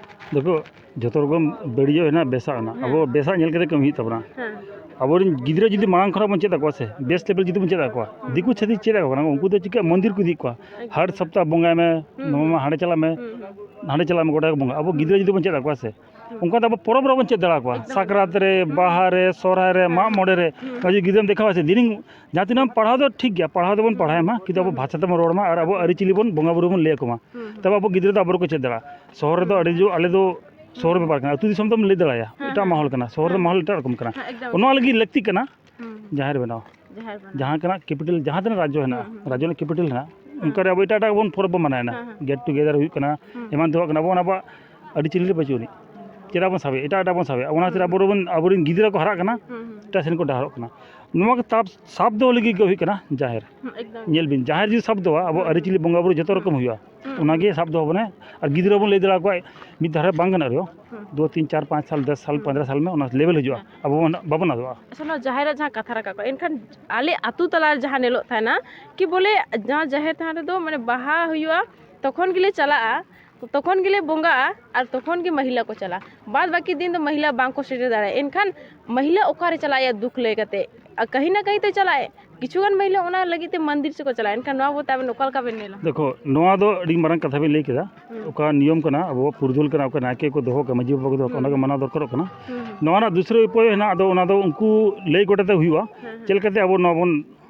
ᱫᱮᱠᱷᱳ, ᱡᱚᱛᱚ ᱨᱚᱠᱚᱢ ᱵᱟᱹᱲᱤᱡᱚᱜ ᱦᱮᱱᱟᱜ, ᱵᱮᱥᱟᱜ ᱦᱮᱱᱟᱜ᱾ ᱦᱮᱸ᱾ ᱟᱵᱚ ᱵᱮᱥᱟᱜ ᱧᱮᱞ ᱠᱟᱛᱮ ᱠᱟᱹᱢᱤ ᱦᱩᱭᱩᱜ ᱛᱟᱵᱚᱱᱟ᱾ ᱦᱮᱸ᱾ ᱟᱵᱚᱨᱮᱱ ᱜᱤᱫᱽᱨᱟᱹ ᱡᱩᱫᱤ ᱢᱟᱲᱟᱝ ᱠᱷᱚᱱᱟᱜ ᱵᱚᱱ ᱪᱮᱫ ᱟᱠᱚᱣᱟ ᱥᱮ, ᱵᱮᱥ ᱞᱮᱵᱮᱞ ᱡᱩᱫᱤ ᱵᱚᱱ ᱪᱮᱫ ᱟᱠᱚᱣᱟ, ᱦᱩᱸ᱾ ᱫᱤᱠᱩ ᱪᱷᱟᱹᱛᱤᱠ ᱪᱮᱫ ᱟᱠᱚ ᱠᱟᱱᱟ, ᱩᱱᱠᱩ ᱫᱚ ᱪᱤᱠᱟᱹ ᱢᱚᱱᱫᱤᱨ ᱠᱚ ᱤᱫᱤᱭᱮᱫ ᱠᱚᱣᱟ᱾ ᱮᱠᱫᱚᱢ᱾ ᱦᱟᱨ ᱥᱚᱯᱛᱟᱦ ᱵᱚᱸᱜᱟᱭ ᱢᱮ, ᱦᱩᱸ᱾ ᱱᱚᱣᱟ ᱢᱟ ᱦᱟᱸᱰᱮ ᱪᱟᱞᱟᱜ ᱢᱮ, ᱦᱩᱸ, ᱦᱩᱸ᱾ ᱦᱟᱸᱰᱮ ᱪᱟᱞᱟᱜ ᱢᱮ, ᱜᱚᱴᱟ ᱠᱚ ᱵᱚᱸᱜᱟ᱾ ᱟᱵᱚ ᱜᱤᱫᱽᱨᱟᱹ ᱡᱩᱫᱤ ᱵᱚᱱ ᱪᱮᱫ ᱟᱠᱚᱣᱟ ᱥᱮ, ᱦᱩᱸ᱾ ᱚᱱᱠᱟ ᱫᱚ ᱟᱵᱚ ᱯᱚᱨᱚᱵᱽ ᱨᱮᱵᱚᱱ ᱪᱮᱫ ᱫᱟᱲᱮ ᱟᱠᱚᱣᱟ᱾ ᱮᱠᱫᱚᱢ᱾ ᱥᱟᱠᱨᱟᱛ ᱨᱮ, ᱦᱩᱸ᱾ ᱵᱟᱦᱟ ᱨᱮ, ᱥᱚᱦᱨᱟᱭ ᱨᱮ, ᱦᱩᱸ᱾ ᱢᱟᱜ ᱢᱚᱬᱮ ᱨᱮ, ᱦᱩᱸ᱾ ᱱᱚᱜᱼᱚᱭ ᱡᱮ ᱜᱤᱫᱽᱨᱟᱹᱢ ᱫᱮᱠᱷᱟᱣᱟ ᱥᱮ, ᱫᱤᱱᱤᱧ ᱡᱟᱦᱟᱸ ᱛᱤᱱᱟᱹᱜ ᱮᱢ ᱯᱟᱲᱦᱟᱣ ᱫᱚ ᱴᱷᱤᱠ ᱜᱮᱭᱟ, ᱯᱟᱲᱦᱟᱣ ᱫᱚᱵᱚᱱ ᱯᱟᱲᱦᱟᱣ ᱢᱟ, ᱠᱤᱱᱛᱩ ᱟᱵᱚ ᱦᱩᱸ᱾ ᱵᱷᱟᱥᱟ ᱛᱮᱵᱚᱱ ᱨᱚᱲ ᱢᱟ ᱟᱨ ᱟᱵᱚ ᱟᱹᱨᱤᱪᱟᱹᱞᱤ ᱵᱚᱱ ᱵᱚᱸᱜᱟ ᱵᱩᱨᱩ ᱵᱚᱱ ᱞᱟᱹᱭ ᱟᱠᱚ ᱢᱟ᱾ ᱦᱩᱸ, ᱦᱩᱸ᱾ ᱛᱚᱵᱮ ᱟᱵᱚ ᱜᱤᱫᱽᱨᱟᱹ ᱫᱚ ᱟᱵᱚ ᱠᱚ ᱪᱮᱫ ᱫᱟᱲᱮᱭᱟᱜᱼᱟ᱾ ᱥᱚᱦᱚᱨ ᱨᱮᱫᱚ ᱦᱩᱸ᱾ ᱟᱹᱰᱤ ᱡᱳᱨ, ᱟᱞᱮ ᱫᱚ ᱥᱚᱦᱚᱨ ᱦᱩᱸ᱾ ᱵᱮᱯᱟᱨ ᱠᱟᱱᱟ, ᱟᱹᱛᱩ ᱫᱤᱥᱚᱢ ᱫᱚᱢ ᱞᱟᱹᱭ ᱫᱟᱲᱮᱭᱟᱜᱼᱟ, ᱦᱮᱸ, ᱮᱴᱟᱜ ᱦᱮᱸ᱾ ᱢᱟᱦᱚᱞ ᱠᱟᱱᱟ, ᱥᱚᱦᱚᱨ ᱫᱚ ᱦᱮᱸ᱾ ᱢᱟᱦᱚᱞ ᱮᱴᱟᱜ ᱨᱚᱠᱚᱢ ᱠᱟᱱᱟ᱾ ᱦᱮᱸ, ᱮᱠᱫᱚᱢ, ᱚᱱᱟ ᱮᱠᱫᱚᱢ᱾ ᱞᱟᱹᱜᱤᱫ ᱞᱟᱹᱠᱛᱤ ᱠᱟᱱᱟ ᱦᱩᱸ, ᱦᱩᱸ᱾ ᱡᱟᱦᱮᱨ ᱵᱮᱱᱟᱣ᱾ ᱡᱟᱦᱮᱨ ᱵᱮᱱᱟᱣ᱾ ᱡᱟᱦᱟᱸ ᱠᱟᱱᱟ capital, ᱡᱟᱦᱟᱸ ᱛᱤᱱᱟᱹᱜ ᱨᱟᱡᱽᱡᱚ ᱦᱮᱱᱟᱜ, ᱦᱩᱸ, ᱦᱩᱸ᱾ ᱨᱟᱡᱽᱡᱚ ᱨᱮᱱᱟᱜ capital ᱦᱮᱱᱟᱜ, ᱦᱩᱸ᱾ ᱚᱱᱠᱟ ᱨᱮ ᱟᱵᱚ ᱮᱴᱟᱜ ᱮᱴᱟᱜ ᱵᱚᱱ ᱯᱚᱨᱚᱵᱽ ᱵᱚᱱ ᱢᱟᱱᱟᱣᱮᱫᱟ᱾ ᱦᱮᱸ, ᱦᱮᱸ᱾ Get together ᱦᱩᱭᱩᱜ ᱠᱟᱱᱟ, ᱦᱩᱸ᱾ ᱮᱢᱟᱱ ᱛᱮᱭᱟᱜ ᱠᱟᱱᱟ, ᱟᱵᱚ ᱚᱱᱟ ᱟᱵᱚᱣᱟᱜ ᱟᱹᱨᱤᱪᱟᱹᱞᱤ ᱨᱮ ᱵᱟᱹᱪᱩᱜ ᱟᱹᱱᱤᱡ᱾ ᱪᱮᱫᱟᱜ ᱵᱚᱱ ᱥᱟᱵᱮ? ᱮᱴᱟᱜ ᱮᱴᱟᱜ ᱵᱚᱱ ᱥᱟᱵᱮ᱾ ᱟᱵᱚ ᱚᱱᱟ ᱠᱷᱟᱹᱛᱤᱨ ᱦᱩᱸ᱾ ᱟᱵᱚᱨᱮᱱ, ᱟᱵᱚᱨᱮᱱ ᱜᱤᱫᱽᱨᱟᱹ ᱠᱚ ᱦᱟᱨᱟᱜ ᱠᱟᱱᱟ, ᱦᱩᱸ, ᱦᱩᱸ᱾ ᱮᱴᱟᱜ ᱥᱮᱱ ᱠᱚ ᱰᱟᱦᱟᱨᱚᱜ ᱠᱟᱱᱟ᱾ ᱱᱚᱣᱟ ᱠᱚ ᱛᱟᱵ-, ᱥᱟᱵ ᱫᱚᱦᱚ ᱞᱟᱹᱜᱤᱫ ᱜᱮ ᱦᱩᱭᱩᱜ ᱠᱟᱱᱟ ᱡᱟᱦᱮᱨ᱾ ᱦᱩᱸ, ᱮᱠᱫᱚᱢ᱾ ᱧᱮᱞ ᱵᱤᱱ, ᱡᱟᱦᱮᱨ ᱡᱩᱫᱤ ᱥᱟᱵ ᱫᱚᱦᱚᱣᱟ, ᱟᱵᱚ ᱦᱩᱸ᱾ ᱟᱹᱨᱤᱪᱟᱹᱞᱤ ᱵᱚᱸᱜᱟ ᱵᱩᱨᱩ ᱡᱚᱛᱚ ᱦᱩᱸ᱾ ᱨᱚᱠᱚᱢ ᱦᱩᱭᱩᱜᱼᱟ᱾ ᱦᱩᱸ᱾ ᱚᱱᱟᱜᱮ ᱥᱟᱵ ᱫᱚᱦᱚ ᱵᱚᱱᱟᱭ᱾ ᱟᱨ ᱜᱤᱫᱽᱨᱟᱹ ᱵᱚᱱ ᱞᱟᱹᱭ ᱫᱟᱲᱮ ᱟᱠᱚᱣᱟ, ᱢᱤᱫ ᱫᱷᱟᱣ ᱨᱮ ᱵᱟᱝ ᱜᱟᱱᱚᱜ ᱨᱮᱦᱚᱸ, ᱦᱩᱸ᱾ ᱫᱩ, ᱛᱤᱱ, ᱪᱟᱨ, ᱯᱟᱸᱪ ᱥᱟᱞ, ᱫᱚᱥ ᱥᱟᱞ, ᱦᱩᱸ᱾ ᱯᱚᱱᱫᱽᱨᱚ ᱥᱟᱞ ᱢᱮ, ᱚᱱᱟ level ᱦᱤᱡᱩᱜᱼᱟ᱾ ᱦᱮᱸ᱾ ᱟᱵᱚ ᱵᱚᱱ, ᱵᱟᱵᱚᱱ ᱟᱫᱚᱜᱼᱟ᱾ ᱟᱪᱪᱷᱟ, ᱱᱚᱣᱟ ᱡᱟᱦᱮᱨ ᱨᱮ ᱡᱟᱦᱟᱸ ᱠᱟᱛᱷᱟ ᱨᱟᱠᱟᱵ ᱠᱟᱱᱟ, ᱮᱱᱠᱷᱟᱱ ᱟᱞᱮ ᱟᱹᱛᱩ ᱛᱟᱞᱟ ᱨᱮ ᱡᱟᱦᱟᱸ ᱧᱮᱞᱚᱜ ᱛᱟᱦᱮᱱᱟ ᱠᱤ ᱵᱚᱞᱮ ᱡᱟᱦᱟᱸ ᱡᱟᱦᱮᱨ ᱛᱷᱟᱱ ᱨᱮᱫᱚ ᱢᱟᱱᱮ ᱵᱟᱦᱟ ᱦᱩᱭᱩᱜᱼᱟ, ᱛᱚᱠᱷᱚᱱ ᱜᱮᱞᱮ ᱪᱟᱞᱟᱜᱼᱟ, ᱛᱚᱠᱷᱚᱱ ᱜᱮᱞᱮ ᱵᱚᱸᱜᱟᱜᱼᱟ ᱟᱨ ᱛᱚᱠᱷᱚᱱ ᱜᱮ ᱢᱟᱹᱦᱤᱞᱟ ᱠᱚ ᱪᱟᱞᱟᱜᱼᱟ᱾ ᱵᱟᱫ ᱵᱟᱹᱠᱤ ᱫᱤᱱ ᱫᱚ ᱢᱟᱹᱦᱤᱞᱟ ᱵᱟᱝ ᱠᱚ ᱥᱮᱴᱮᱨ ᱫᱟᱲᱮᱭᱟᱜᱼᱟ᱾ ᱮᱱᱠᱷᱟᱱ ᱢᱟᱹᱦᱤᱞᱟ ᱚᱠᱟᱨᱮ ᱪᱟᱞᱟᱜᱼᱟ ᱫᱩᱠ ᱞᱟᱹᱭ ᱠᱟᱛᱮ? ᱟᱨ ᱠᱟᱹᱦᱤ ᱱᱟ ᱠᱟᱹᱦᱤ ᱛᱮ ᱪᱟᱞᱟᱜᱼᱟᱭ᱾ ᱠᱤᱪᱷᱩ ᱜᱟᱱ ᱢᱟᱹᱦᱤᱞᱟ ᱚᱱᱟ ᱞᱟᱹᱜᱤᱫ ᱛᱮ ᱢᱚᱱᱫᱤᱨ ᱥᱮᱫ ᱠᱚ ᱪᱟᱞᱟᱜᱼᱟ᱾ ᱮᱱᱠᱷᱟᱱ ᱱᱚᱣᱟ ᱵᱟᱵᱚᱫ ᱛᱮ ᱟᱵᱮᱱ ᱚᱠᱟ ᱞᱮᱠᱟ ᱵᱮᱱ ᱧᱮᱞᱟ? ᱫᱮᱠᱷᱳ, ᱱᱚᱣᱟ ᱫᱚ ᱟᱹᱰᱤ ᱢᱟᱨᱟᱝ ᱠᱟᱛᱷᱟ ᱵᱮᱱ ᱞᱟᱹᱭ ᱠᱮᱫᱟ᱾ ᱦᱩᱸ᱾ ᱚᱠᱟ ᱱᱤᱭᱚᱢ ᱠᱟᱱᱟ, ᱟᱵᱚ ᱯᱩᱨᱩᱫᱷᱩᱞ ᱠᱟᱱᱟ, ᱚᱠᱟ ᱱᱟᱭᱠᱮ ᱠᱚ ᱫᱚᱦᱚ ᱠᱟᱜᱼᱟ, ᱢᱟᱹᱡᱷᱤ ᱵᱟᱵᱟ ᱠᱚ ᱫᱚᱦᱚ ᱠᱟᱜᱼᱟ, ᱦᱩᱸ᱾ ᱚᱱᱟ ᱜᱮ ᱢᱟᱱᱟᱣ ᱫᱚᱨᱠᱟᱨᱚᱜ ᱠᱟᱱᱟ᱾ ᱦᱩᱸ, ᱦᱩᱸ᱾ ᱱᱚᱣᱟ ᱨᱮᱱᱟᱜ ᱫᱩᱥᱨᱟᱹ ᱩᱯᱟᱹᱭ ᱦᱮᱱᱟᱜᱼᱟ, ᱟᱫᱚ ᱚᱱᱟ ᱫᱚ ᱩᱱᱠᱩ ᱞᱟᱹᱭ ᱜᱚᱴᱟ ᱛᱮ ᱦᱩᱭᱩᱜᱼᱟ᱾ ᱦᱮᱸ, ᱦᱮᱸ᱾ ᱪᱮᱫ ᱞᱮᱠᱟᱛᱮ ᱟᱵᱚ ᱱᱚᱣᱟ ᱵᱚᱱ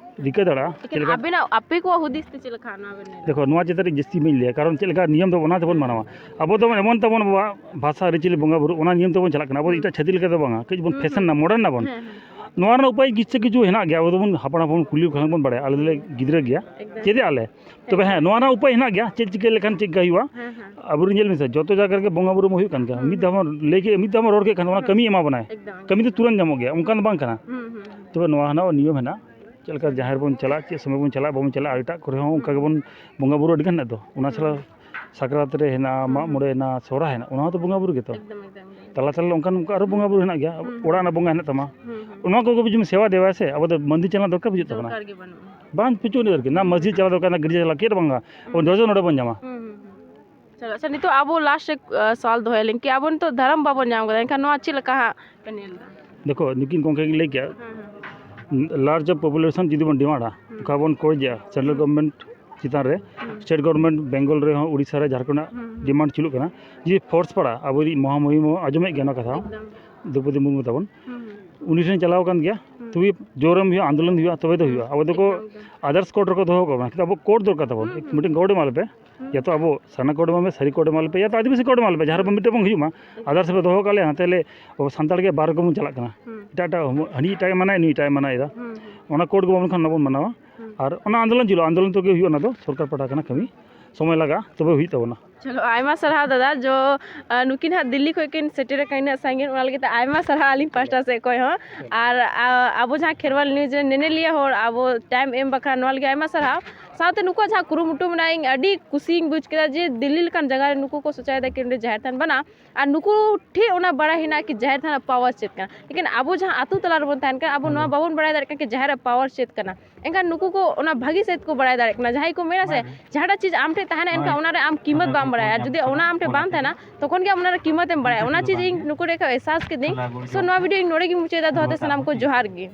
ᱨᱤᱠᱟᱹ ᱫᱟᱲᱮᱭᱟᱜᱼᱟ? ᱞᱮᱠᱤᱱ ᱪᱮᱫ ᱞᱮᱠᱟ? ᱟᱵᱮᱱᱟᱜ, ᱟᱯᱮ ᱠᱚᱣᱟᱜ ᱦᱩᱫᱤᱥ ᱛᱮ ᱪᱮᱫ ᱞᱮᱠᱟ ᱱᱚᱣᱟ ᱵᱮᱱ ᱧᱮᱞᱟ? ᱫᱮᱠᱷᱳ, ᱱᱚᱣᱟ ᱪᱮᱛᱟᱱ ᱨᱮ ᱡᱟᱹᱥᱛᱤ ᱵᱟᱹᱧ ᱞᱟᱹᱭᱟ, ᱠᱟᱨᱚᱱ ᱪᱮᱫ ᱞᱮᱠᱟ ᱱᱤᱭᱚᱢ ᱫᱚ ᱚᱱᱟ ᱛᱮᱵᱚᱱ ᱢᱟᱱᱟᱣᱟ᱾ ᱟᱵᱚ ᱫᱚ ᱮᱢᱚᱱ ᱛᱟᱵᱚᱱ ᱟᱵᱚᱣᱟᱜ ᱵᱷᱟᱥᱟ, ᱟᱹᱨᱤᱪᱟᱹᱞᱤ, ᱵᱚᱸᱜᱟ ᱵᱩᱨᱩ, ᱚᱱᱟ ᱱᱤᱭᱚᱢ ᱛᱮᱵᱚᱱ ᱪᱟᱞᱟᱜ ᱠᱟᱱᱟ᱾ ᱟᱵᱚ ᱫᱚ ᱦᱩᱸ᱾ ᱮᱴᱟᱜ ᱪᱷᱟᱹᱛᱤᱠ ᱞᱮᱠᱟ ᱫᱚ ᱵᱟᱝᱟ, ᱠᱟᱹᱡ ᱵᱚᱱ ᱦᱩᱸ, ᱯᱷᱮᱥᱮᱱ ᱦᱩᱸ᱾ ᱱᱟ, ᱢᱚᱰᱟᱨᱱ ᱱᱟᱵᱚᱱ᱾ ᱦᱮᱸ, ᱦᱮᱸ᱾ ᱱᱚᱣᱟ ᱨᱮᱱᱟᱜ ᱩᱯᱟᱹᱭ ᱠᱤᱪᱷᱩ ᱠᱤᱪᱷᱩ ᱦᱮᱱᱟᱜ ᱜᱮᱭᱟ, ᱟᱵᱚ ᱫᱚᱵᱚᱱ ᱦᱟᱯᱲᱟᱢ ᱦᱚᱲ ᱵᱚᱱ ᱠᱩᱞᱤ ᱞᱮᱠᱚ ᱠᱷᱟᱱ ᱵᱚᱱ ᱵᱟᱲᱟᱭᱟ, ᱟᱞᱮ ᱫᱚᱞᱮ ᱜᱤᱫᱽᱨᱟᱹ ᱜᱮᱭᱟ, ᱮᱠᱫᱚᱢ᱾ ᱪᱮᱫ ᱟᱞᱮ? ᱛᱚᱵᱮ ᱦᱮᱸ, ᱱᱚᱣᱟ ᱨᱮᱱᱟᱜ ᱩᱯᱟᱹᱭ ᱦᱮᱱᱟᱜ ᱜᱮᱭᱟ, ᱪᱮᱫ ᱪᱤᱠᱟᱹ ᱞᱮᱠᱷᱟᱱ ᱪᱮᱫ ᱞᱮᱠᱟ ᱦᱩᱭᱩᱜᱼᱟ? ᱦᱮᱸ, ᱦᱮᱸ᱾ ᱟᱵᱚᱨᱮᱱ ᱧᱮᱞ ᱢᱮᱥᱮ, ᱡᱚᱛᱚ ᱡᱟᱭᱜᱟ ᱨᱮᱜᱮ ᱵᱚᱸᱜᱟ ᱵᱩᱨᱩ ᱢᱟ ᱦᱩᱭᱩᱜ ᱠᱟᱱ ᱜᱮᱭᱟ᱾ ᱦᱩᱸ, ᱢᱤᱫ ᱫᱷᱟᱣ ᱦᱩᱸ᱾ ᱵᱚᱱ ᱞᱟᱹᱭ ᱠᱮᱫ, ᱢᱤᱫ ᱫᱷᱟᱣ ᱵᱚᱱ ᱨᱚᱲ ᱠᱮᱫ ᱠᱷᱟᱱ ᱚᱱᱟ ᱦᱩᱸ᱾ ᱠᱟᱹᱢᱤ ᱮᱢᱟ ᱵᱚᱱᱟᱭ᱾ ᱮᱠᱫᱚᱢ, ᱠᱟᱹᱢᱤ ᱫᱚ ᱮᱠᱫᱚᱢ᱾ ᱛᱩᱨᱟᱹᱱᱛ ᱧᱟᱢᱚᱜ ᱜᱮᱭᱟ, ᱚᱱᱠᱟ ᱫᱚ ᱵᱟᱝ ᱠᱟᱱᱟ᱾ ᱦᱩᱸ, ᱦᱩᱸ, ᱦᱩᱸ᱾ ᱛᱚᱵᱮ ᱱᱚᱣᱟ ᱨᱮᱱᱟᱜ ᱱᱤᱭᱚᱢ ᱦᱮᱱᱟᱜ, ᱪᱮᱫ ᱞᱮᱠᱟ ᱡᱟᱦᱮᱨ ᱵᱚᱱ ᱪᱟᱞᱟᱜ, ᱪᱮᱫ ᱥᱚᱢᱚᱭ ᱵᱚᱱ ᱪᱟᱞᱟᱜ, ᱵᱟᱵᱚᱱ ᱪᱟᱞᱟᱜ, ᱟᱨ ᱮᱴᱟᱜ ᱠᱚᱨᱮ ᱦᱚᱸ ᱚᱱᱠᱟ ᱦᱩᱸ᱾ ᱜᱮᱵᱚᱱ ᱵᱚᱸᱜᱟ ᱵᱩᱨᱩ ᱟᱹᱰᱤ ᱜᱟᱱ ᱦᱮᱱᱟᱜ ᱫᱚ᱾ ᱚᱱᱟ ᱦᱩᱸ, ᱪᱷᱟᱲᱟ ᱦᱩᱸ᱾ ᱥᱟᱠᱨᱟᱛ ᱨᱮ ᱦᱮᱱᱟᱜᱼᱟ, ᱦᱩᱸ, ᱢᱟᱜ ᱦᱩᱸ᱾ ᱢᱚᱬᱮ ᱦᱮᱱᱟᱜᱼᱟ, ᱥᱚᱦᱨᱟᱭ ᱦᱮᱱᱟᱜᱼᱟ, ᱚᱱᱟ ᱦᱚᱸᱛᱚ ᱵᱚᱸᱜᱟ ᱵᱩᱨᱩ ᱜᱮᱛᱚ᱾ ᱮᱠᱫᱚᱢ, ᱮᱠᱫᱚᱢ, ᱮᱠᱫᱚᱢ᱾ ᱛᱟᱞᱟ ᱛᱟᱞᱟ ᱨᱮ ᱚᱱᱠᱟᱱ, ᱚᱱᱠᱟ ᱟᱨᱚ ᱦᱩᱸ, ᱵᱚᱸᱜᱟ ᱵᱩᱨᱩ ᱦᱮᱱᱟᱜ ᱜᱮᱭᱟ᱾ ᱦᱩᱸ, ᱦᱩᱸ᱾ ᱚᱱᱟ ᱠᱚᱜᱮ ᱡᱩᱫᱤ ᱥᱮᱵᱟ ᱫᱮᱵᱟ ᱥᱮ, ᱟᱵᱚ ᱫᱚ ᱢᱟᱹᱱᱫᱤᱨ ᱪᱟᱞᱟᱜ ᱫᱚᱨᱠᱟᱨ ᱵᱟᱹᱪᱩᱜ ᱛᱟᱵᱚᱱᱟ᱾ ᱫᱚᱨᱠᱟᱨ ᱜᱮ ᱵᱟᱹᱱᱩᱜᱼᱟ᱾ ᱵᱟᱝ ᱵᱟᱹᱪᱩᱜ ᱟᱹᱱᱤᱡ ᱟᱨᱠᱤ᱾ ᱱᱟ ᱢᱟᱹᱥᱡᱤᱫ ᱪᱟᱞᱟᱣ ᱫᱚᱨᱠᱟᱨ, ᱱᱟ ᱜᱤᱨᱡᱟᱹ ᱪᱟᱞᱟᱣ, ᱪᱮᱫ ᱦᱚᱸ ᱵᱟᱝᱟ᱾ ᱦᱩᱸ᱾ ᱡᱚᱡᱚ ᱱᱚᱰᱮ ᱵᱚᱱ ᱧᱟᱢᱟ᱾ ᱦᱩᱸ, ᱦᱩᱸ, ᱦᱩᱸ᱾ ᱪᱚᱞᱚ, ᱟᱪᱪᱷᱟ, ᱱᱤᱛᱚᱜ ᱟᱵᱚ ᱞᱟᱥᱴ ᱨᱮ ᱥᱚᱣᱟᱞ ᱫᱚᱦᱚᱭᱟᱞᱤᱧ ᱠᱤ ᱟᱵᱚ ᱱᱤᱛᱚᱜ ᱫᱷᱚᱨᱚᱢ ᱵᱟᱵᱚᱱ ᱧᱟᱢ ᱠᱟᱫᱟ, ᱮᱱᱠᱷᱟᱱ ᱱᱚᱣᱟ ᱪᱮᱫ ᱞᱮᱠᱟ ᱦᱟᱸᱜ ᱯᱮ ᱧᱮᱞ ᱮᱫᱟ? ᱫᱮᱠᱷᱚ, ᱱᱩᱠᱤᱱ ᱜᱚᱢᱠᱮ ᱠᱤᱱ ᱞᱟᱹᱭ ᱠᱮᱜᱼᱟ, ᱞᱟᱨᱡᱽ ᱚᱯᱷ ᱯᱚᱯᱩᱞᱮᱥᱚᱱ ᱡᱩᱫᱤ ᱵᱚᱱ ᱰᱤᱢᱟᱱᱰᱟ, ᱚᱠᱟ ᱵᱚᱱ ᱠᱚᱭ ᱜᱮᱭᱟ ᱥᱮᱱᱴᱨᱟᱞ ᱜᱚᱵᱷᱚᱨᱱᱢᱮᱱᱴ ᱪᱮᱛᱟᱱ ᱨᱮ, ᱥᱴᱮᱴ ᱜᱚᱵᱷᱚᱨᱱᱢᱮᱱᱴ ᱵᱮᱝᱜᱚᱞ ᱨᱮᱦᱚᱸ, ᱩᱲᱤᱥᱥᱟ ᱨᱮ, ᱡᱷᱟᱲᱠᱷᱚᱸᱰ ᱨᱮᱱᱟᱜ ᱰᱤᱢᱟᱱᱰ ᱪᱟᱹᱞᱩᱜ ᱠᱟᱱᱟ, ᱡᱩᱫᱤ ᱯᱷᱳᱨᱥ ᱯᱟᱲᱟ, ᱟᱵᱚ ᱡᱩᱫᱤ ᱢᱚᱦᱟᱢᱚᱦᱤᱢ ᱟᱸᱡᱚᱢᱮᱫ ᱜᱮᱭᱟ ᱚᱱᱟ ᱠᱟᱛᱷᱟ, ᱫᱨᱚᱯᱚᱫᱤ ᱢᱩᱨᱢᱩ ᱛᱟᱵᱚᱱ, ᱩᱱᱤ ᱴᱷᱮᱱ ᱪᱟᱞᱟᱣ ᱟᱠᱟᱱ ᱜᱮᱭᱟ, ᱛᱚᱵᱮ ᱡᱳᱨᱮᱢ ᱦᱩᱭᱩᱜᱼᱟ, ᱟᱱᱫᱳᱞᱚᱱ ᱦᱩᱭᱩᱜᱼᱟ, ᱛᱚᱵᱮ ᱫᱚ ᱦᱩᱭᱩᱜᱼᱟ᱾ ᱟᱵᱚ ᱫᱚᱠᱚ ᱟᱫᱟᱨᱥ ᱠᱳᱰ ᱨᱮᱠᱚ ᱫᱚᱦᱚ ᱠᱟᱜ ᱵᱚᱱᱟ, ᱠᱤᱱᱛᱩ ᱟᱵᱚ ᱠᱳᱰ ᱫᱚᱨᱠᱟᱨ ᱛᱟᱵᱚᱱ, ᱢᱤᱫᱴᱮᱱ ᱠᱳᱰ ᱮᱢᱟ ᱞᱮᱯᱮ, ᱡᱚᱛᱚ ᱟᱵᱚ ᱥᱟᱨᱱᱟ ᱠᱳᱰ ᱮᱢᱟ ᱞᱮᱯᱮ, ᱭᱟ ᱛᱚ ᱟᱹᱫᱤᱵᱟᱹᱥᱤ ᱠᱳᱰ ᱮᱢᱟ ᱞᱮᱯᱮ, ᱡᱟᱦᱟᱸ ᱨᱮ ᱢᱤᱫᱴᱮᱱ ᱵᱚᱱ ᱦᱩᱭᱩᱜ ᱢᱟ᱾ ᱟᱫᱟᱨᱥ ᱯᱮ ᱫᱚᱦᱚ ᱠᱟᱜ ᱞᱮᱭᱟ, ᱱᱟᱛᱮ ᱞᱮ ᱟᱵᱚ ᱥᱟᱱᱛᱟᱲ ᱜᱮ ᱵᱟᱨ ᱨᱚᱠᱚᱢ ᱵᱚᱱ ᱪᱟᱞᱟᱜ ᱠᱟᱱᱟ, ᱮᱴᱟᱜ ᱮᱴᱟᱜ ᱦᱟᱹᱱᱤ ᱮᱴᱟᱜ ᱮ ᱢᱟᱱᱟᱭ, ᱱᱩᱭ ᱮᱴᱟᱜ ᱮ ᱢᱟᱱᱟᱭᱮᱫᱟ᱾ ᱚᱱᱟ ᱠᱳᱰ ᱜᱮ ᱵᱟᱵᱚᱱ ᱠᱷᱟᱱ ᱵᱟᱵᱚᱱ ᱢᱟᱱᱟᱣᱟ᱾ ᱟᱨ ᱚᱱᱟ ᱟᱱᱫᱳᱞᱚᱱ ᱪᱟᱹᱞᱩᱜᱼᱟ, ᱟᱱᱫᱳᱞᱚᱱ ᱛᱮᱜᱮ ᱦᱩᱭᱩᱜᱼᱟ, ᱚᱱᱟ ᱫᱚ ᱥᱚᱨᱠᱟᱨ ᱯᱟᱦᱴᱟ ᱠᱟᱱᱟ ᱠᱟᱹᱢᱤ, ᱥᱚᱢᱚᱭ ᱞᱟᱜᱟᱜᱼᱟ, ᱛᱚᱵᱮ ᱦᱩᱭᱩᱜ ᱛᱟᱵᱚᱱᱟ᱾ ᱪᱚᱞᱚ, ᱟᱭᱢᱟ ᱥᱟᱨᱦᱟᱣ ᱫᱟᱫᱟ, ᱡᱚ ᱟᱨ ᱱᱩᱠᱤᱱ ᱦᱟᱸᱜ ᱫᱤᱞᱞᱤ ᱠᱷᱚᱱ ᱠᱤᱱ ᱥᱮᱴᱮᱨ ᱟᱠᱟᱱᱟ ᱤᱱᱟᱹᱜ ᱥᱟᱺᱜᱤᱧ, ᱚᱱᱟ ᱞᱟᱹᱜᱤᱫ ᱛᱮ ᱟᱭᱢᱟ ᱥᱟᱨᱦᱟᱣ ᱟᱹᱞᱤᱧ ᱯᱟᱦᱴᱟ ᱥᱮᱫ ᱠᱷᱚᱱ ᱦᱚᱸ᱾ ᱟᱨ ᱟ, ᱟᱵᱚ ᱡᱟᱦᱟᱸ ᱠᱷᱮᱨᱣᱟᱞ ᱱᱤᱭᱩᱡᱽ ᱨᱮ ᱧᱮᱧᱮᱞᱤᱭᱟᱹ ᱦᱚᱲ ᱟᱵᱚ ᱴᱟᱭᱤᱢ ᱮᱢ ᱵᱟᱠᱷᱨᱟ, ᱱᱚᱣᱟ ᱞᱟᱹᱜᱤᱫ ᱟᱭᱢᱟ ᱥᱟᱨᱦᱟᱣ᱾ ᱥᱟᱶᱛᱮ ᱱᱩᱠᱩᱣᱟᱜ ᱡᱟᱦᱟᱸ ᱠᱩᱨᱩᱢᱩᱴᱩ ᱢᱮᱱᱟᱜᱼᱟ, ᱤᱧ ᱟᱹᱰᱤ ᱠᱩᱥᱤᱧ ᱵᱩᱡᱽ ᱠᱮᱫᱟ ᱡᱮ ᱫᱤᱞᱞᱤ ᱞᱮᱠᱟᱱ ᱡᱟᱭᱜᱟ ᱨᱮ ᱱᱩᱠᱩ ᱠᱚ ᱥᱚᱪᱟᱭᱮᱫᱟ ᱠᱤ ᱚᱸᱰᱮ ᱡᱟᱦᱮᱨ ᱛᱷᱟᱱ ᱵᱟᱱᱟ, ᱟᱨ ᱱᱩᱠᱩ ᱴᱷᱮᱱ ᱚᱱᱟ ᱵᱟᱲᱟᱭ ᱦᱮᱱᱟᱜᱼᱟ ᱠᱤ ᱡᱟᱦᱮᱨ ᱛᱷᱟᱱ ᱨᱮᱱᱟᱜ ᱯᱟᱣᱟᱨ ᱪᱮᱫ ᱠᱟᱱᱟ, ᱞᱮᱠᱤᱱ ᱟᱵᱚ ᱡᱟᱦᱟᱸ ᱟᱹᱛᱩ ᱛᱟᱞᱟ ᱨᱮᱵᱚᱱ ᱛᱟᱦᱮᱱ ᱠᱟᱱᱟ, ᱟᱵᱚ ᱱᱚᱣᱟ ᱵᱟᱵᱚᱱ ᱵᱟᱲᱟᱭ ᱫᱟᱲᱮᱭᱟᱜ ᱠᱟᱱᱟ ᱠᱤ ᱡᱟᱦᱮᱨ ᱨᱮᱭᱟᱜ ᱯᱟᱣᱟᱨ ᱪᱮᱫ ᱠᱟᱱᱟ᱾ ᱮᱱᱠᱷᱟᱱ ᱱᱩᱠᱩ ᱠᱚ ᱚᱱᱟ ᱵᱷᱟᱹᱜᱤ ᱥᱮᱫ ᱠᱚ ᱵᱟᱲᱟᱭ ᱫᱟᱲᱮᱭᱟᱜ ᱠᱟᱱᱟ᱾ ᱡᱟᱦᱟᱸᱭ ᱠᱚ ᱢᱮᱱᱟ ᱥᱮ, ᱡᱟᱦᱟᱸᱴᱟᱜ ᱪᱤᱡᱽ ᱟᱢ ᱴᱷᱮᱱ ᱛᱟᱦᱮᱱᱟ, ᱮᱱᱠᱷᱟᱱ ᱚᱱᱟ ᱨᱮ ᱟᱢ ᱠᱤᱢᱚᱛ ᱵᱟᱢ ᱵᱟᱲᱟᱭᱟ, ᱟᱨ ᱡᱩᱫᱤ ᱚᱱᱟ ᱟᱢ ᱴᱷᱮᱱ ᱵᱟᱝ ᱛᱟᱦᱮᱱᱟ, ᱛᱚᱠᱷᱚᱱ ᱜᱮ ᱟᱢ ᱚᱱᱟ ᱨᱮ ᱠᱤᱢᱚᱛ ᱮᱢ ᱵᱟᱲᱟᱭᱟ᱾ ᱚᱱᱟ ᱪᱤᱡᱽ ᱤᱧ ᱱᱩᱠᱩ ᱴᱷᱮᱱ ᱠᱷᱚᱱ ᱮᱦᱥᱟᱥ ᱠᱤᱫᱟᱹᱧ᱾ So, ᱱᱚᱣᱟ ᱵᱷᱤᱰᱤᱭᱳ ᱤᱧ ᱱᱚᱰᱮ ᱜᱤᱧ ᱢᱩᱪᱟᱹᱫ ᱮᱫᱟ᱾ ᱫᱚᱦᱚᱛᱮ ᱥᱟᱱᱟᱢ ᱠᱚ ᱡᱚᱦᱟᱨ ᱜᱮ᱾